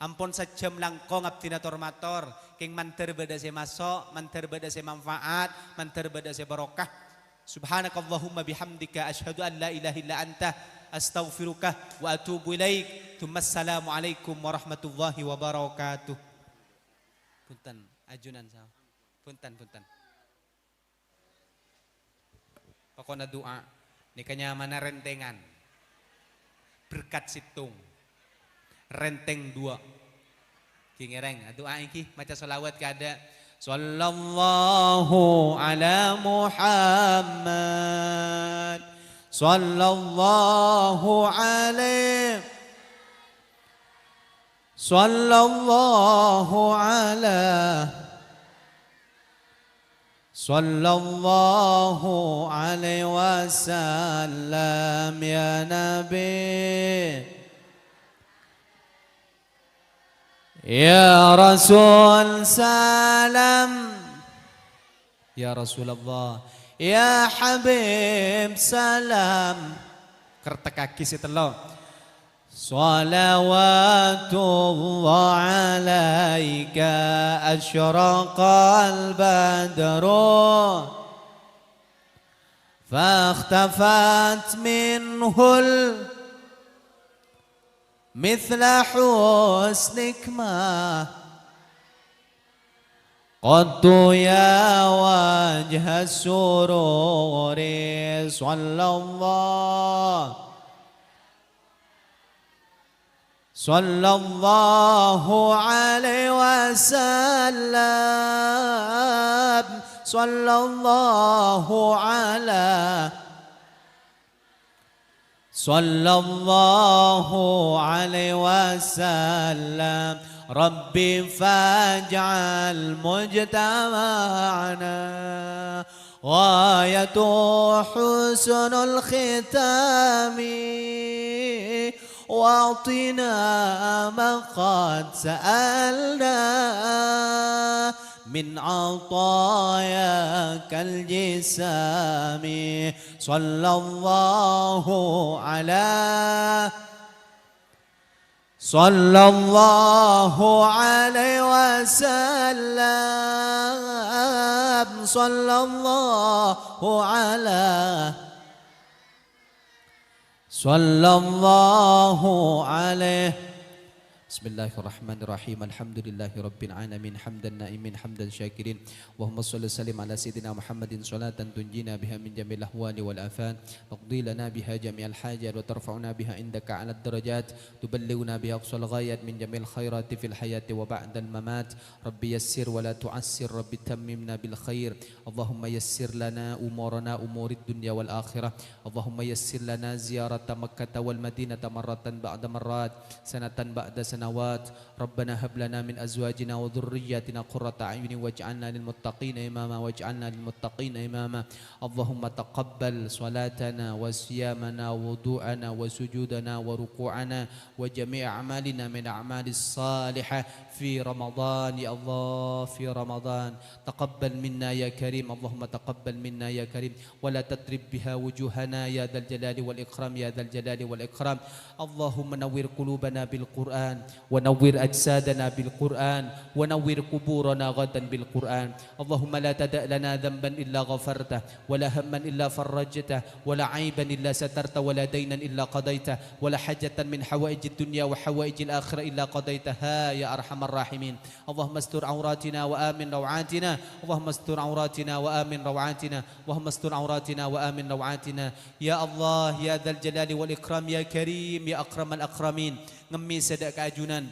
Ampon sajhâm langkong abdhina tor-mator, kèng mandhâr bâdâ sè maso', mandhâr bâdâ sè manfaat, mandhâr bâdâ sè barokah. Subhanakallahumma bihamdika, asyhadu an la ilaha illa anta, astaghfiruka wa atubu ilaik. Tsumma assalamualaikum warahmatullahi wabarakatuh. Bhunten, ajunan saw. Bhunten, bhunten. Pokona du'a nèka nyamana rèntèngan. Berkat sèttong. Rèntèng duwâ'. Ghi ngèrèng, adu'a èngghi, maca sholawat ka adâ'. Shallallahu ala Muhammad. Sallallahu alaihi, sallallahu ala, sallallahu alaihi wasallam ya Nabi. Ya Rasul salam. Ya Rasulullah. Ya Habib salam. Kertekkaghi sè tello'. Shalawatullah alaika asyraqal badru fakhtafat minhul mithla husnika ma qattu ya wajhas sururi. Sallallahu, sallallahu alaihi wasallam. Sallallahu ala Sallallahu alaihi wasallam. Rabbi faj'al mujtama'ana ghayatu husnul khitami, wa'tina ma qad sa'alna min atayakal jisami. Sallallahu ala, sallallahu alaihi wasallam. Sallallahu ala, sallallahu alaihi. Bismillahirrahmanirrahim. Alhamdulillahi rabbil alamin. Hamdan na'imin, hamdan syakirin. Allahumma shalli wa sallim ala sayyidina Muhammadin shalatan tunjina biha min jami'il ahwali wal afat, taqdi lana biha jami'al hajat, wa tarfa'una biha indaka a'lad darajat, tuballighuna biha aqsal ghayat min jami'il khairati fil hayati wa ba'dal mamat. Rabbi yassir wa la tu'assir, Rabbi tammimna bil khair. Allahumma yassir lana umurana umurid dunya wal akhirah. Allahumma yassir lana ziyarata Makkata wal Madinata marratan ba'da marrat, sanatan ba'da sanawat. Rabbana hab lana min azwajina wa dzurriyyatina qurrata a'yunin waj'alna lil muttaqina imama, waj'alna lil muttaqina imama. Allahumma taqabbal shalatana wa siyamana wa wudu'ana wa sujudana wa ruku'ana wa jami'a a'malina min a'malis salihah fi Ramadan, ya Allah, fi Ramadan. Taqabbal minna ya Karim, Allahumma taqabbal minna ya Karim. Wa la tadrib biha wujuhana ya dzal jalali wal ikram, ya dzal jalali wal ikram. Allahumma nawwir qulubana bil Qur'an, wa nawwir ajsadana bil Qur'an, wa nawwir quburana ghadan bil Qur'an. Allahumma la tada' lana dzanban illa ghafartah, wa la hamman illa farrajtah, wa la aiban illa satartah, wa la dainan illa qadaitah, wa la hajatan min hawaijid dunya wa hawaijil akhirah illa qadaitaha ya arhamar rahimin. Allahumma astur auratina wa amin rawatina. Allahumma astur auratina wa amin rawatina. Allahumma astur auratina wa amin rawatina. Ya Allah, ya dzal jalali wal ikram, ya Karim, ya akramal akramin. Ngemmè sè dâ' ka ajunan.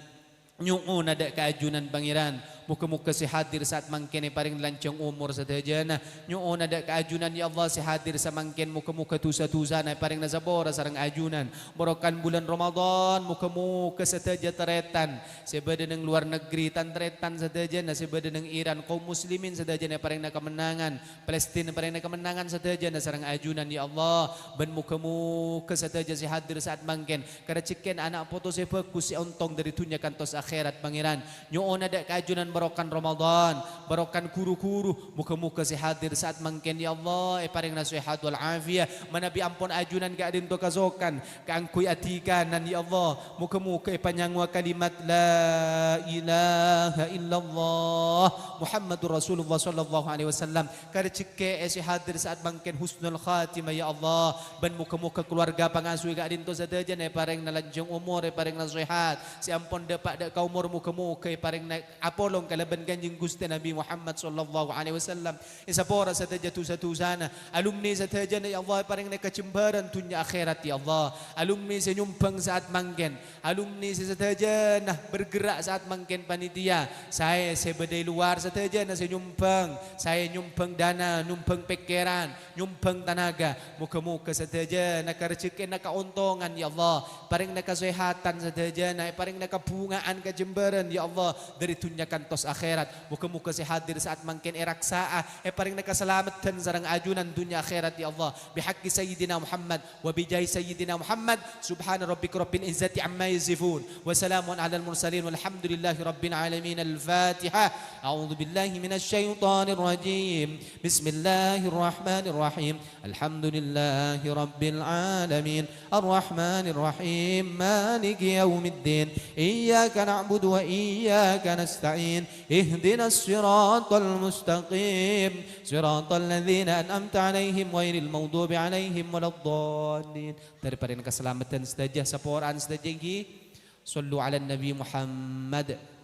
Nyo'ona dâ' ka ajunan, Pangèran. Moghâ-moghâ sè hadir sa'at mangkèn èparèng lanjhâng omor sadhâjâna. Nyo'ona dâ' ka ajunan, ya Allah, sè hadir samangkèn, moghâ-moghâ dhusa-dhusana èparèngana sapora sareng ajunan. Bârokah bulân Ramadan, moghâ-moghâ sadhâjâ tarètan sè bâdâ neng lowar negri, tan-tarètan sadhâjâna sè bâdâ neng Iran, kaum muslimin sadhâjâna èparèngana kamennangan, Palestina èparèngana kamennangan sadhâjâna sareng ajunan, ya Allah. Bân moghâ-moghâ sadhâjâ sè hadir sa'at mangkèn karajhekkèna ana' poto sè bhâghus, sè ontong dâri dhunnya kantos akhèrat, Pangèran. Nyo'ona dâ' ka ajunan bârokah Ramadan, bârokah ru-ghuru, moghâ-moghâ sè hadir sa'at mangkèn, ya Allah, èparèngana sehat wal afiyah, manabi ampon ajunan ka'dinto kasokan kaangghuy adhikanan, ya Allah. Moghâ-moghâ èpanyangowa kalimat la ilaha illallah Muhammadur Rasulullah sallallahu alaihi wasallam. Karajhekkè'è sè hadir sa'at mangkèn husnul khatimah, ya Allah. Bân moghâ-moghâ kalowarga pangasuh ka'dinto sadhâjâna èparèngana lanjhâng omor, èparèngana sehat. Sè ampon dâpa' dâ' ka omor, moghâ-moghâ èparèngana apolong kalabân Kanjeng Ghustè Nabbhi Muhammad sallallahu alaihi wasallam. Èsapora sadhâjâ dhusa-dhusana. Alumni sadhâjâna, ya Allah, èparèngana kajembhârân dhunnya akhèrat, ya Allah. Alumni sè nyombhâng saat mangkèn. Alumni sè sadhâjâna bergerak saat mangkèn panitia. Saè sè bâdâ è lowar sadhâjâna sè nyombhâng. Saè nyombhâng dana, nyombhâng pèkkèran, nyombhâng tanaga. Moghâ-moghâ sadhâjâna karejhekkèna kaontongan, ya Allah. Parèngana kasèhadhân sadhâjâna, èparèngana kabhunga'an kajembhârân, ya Allah, dhâri dhunnya kantos akhèrat. Moghâ-moghâ sè hadir saat mangkèn èraksa'a, èparèngana kasalameddhân sareng ajunan dhunnya akhèrat, ya Allah. Bihaqqi Sayyidina Muhammad, wa bijahi Sayyidina Muhammad, subhana rabbika rabbil izzati amma yasifun. Wa salamun alal mursalin, walhamdulillahi rabbil alamin. Al-Fatihah. A'udzu billahi minasy syaithanir rajim. Bismillahirrahmanirrahim. Alhamdulillahi rabbil alamin. Arrahmanirrahim. Maliki yaumiddin. Iyyaka na'budu wa iyyaka nasta'in. Ihdinas siratal mustaqim. Siratal ladzina an'amta 'alaihim ghairil maghdubi 'alaihim waladdallin. Dhâri parèngana kasalameddhân sadhâjâ, saporaan sadhâjâ ènggi. Shallu 'alan Nabi Muhammad.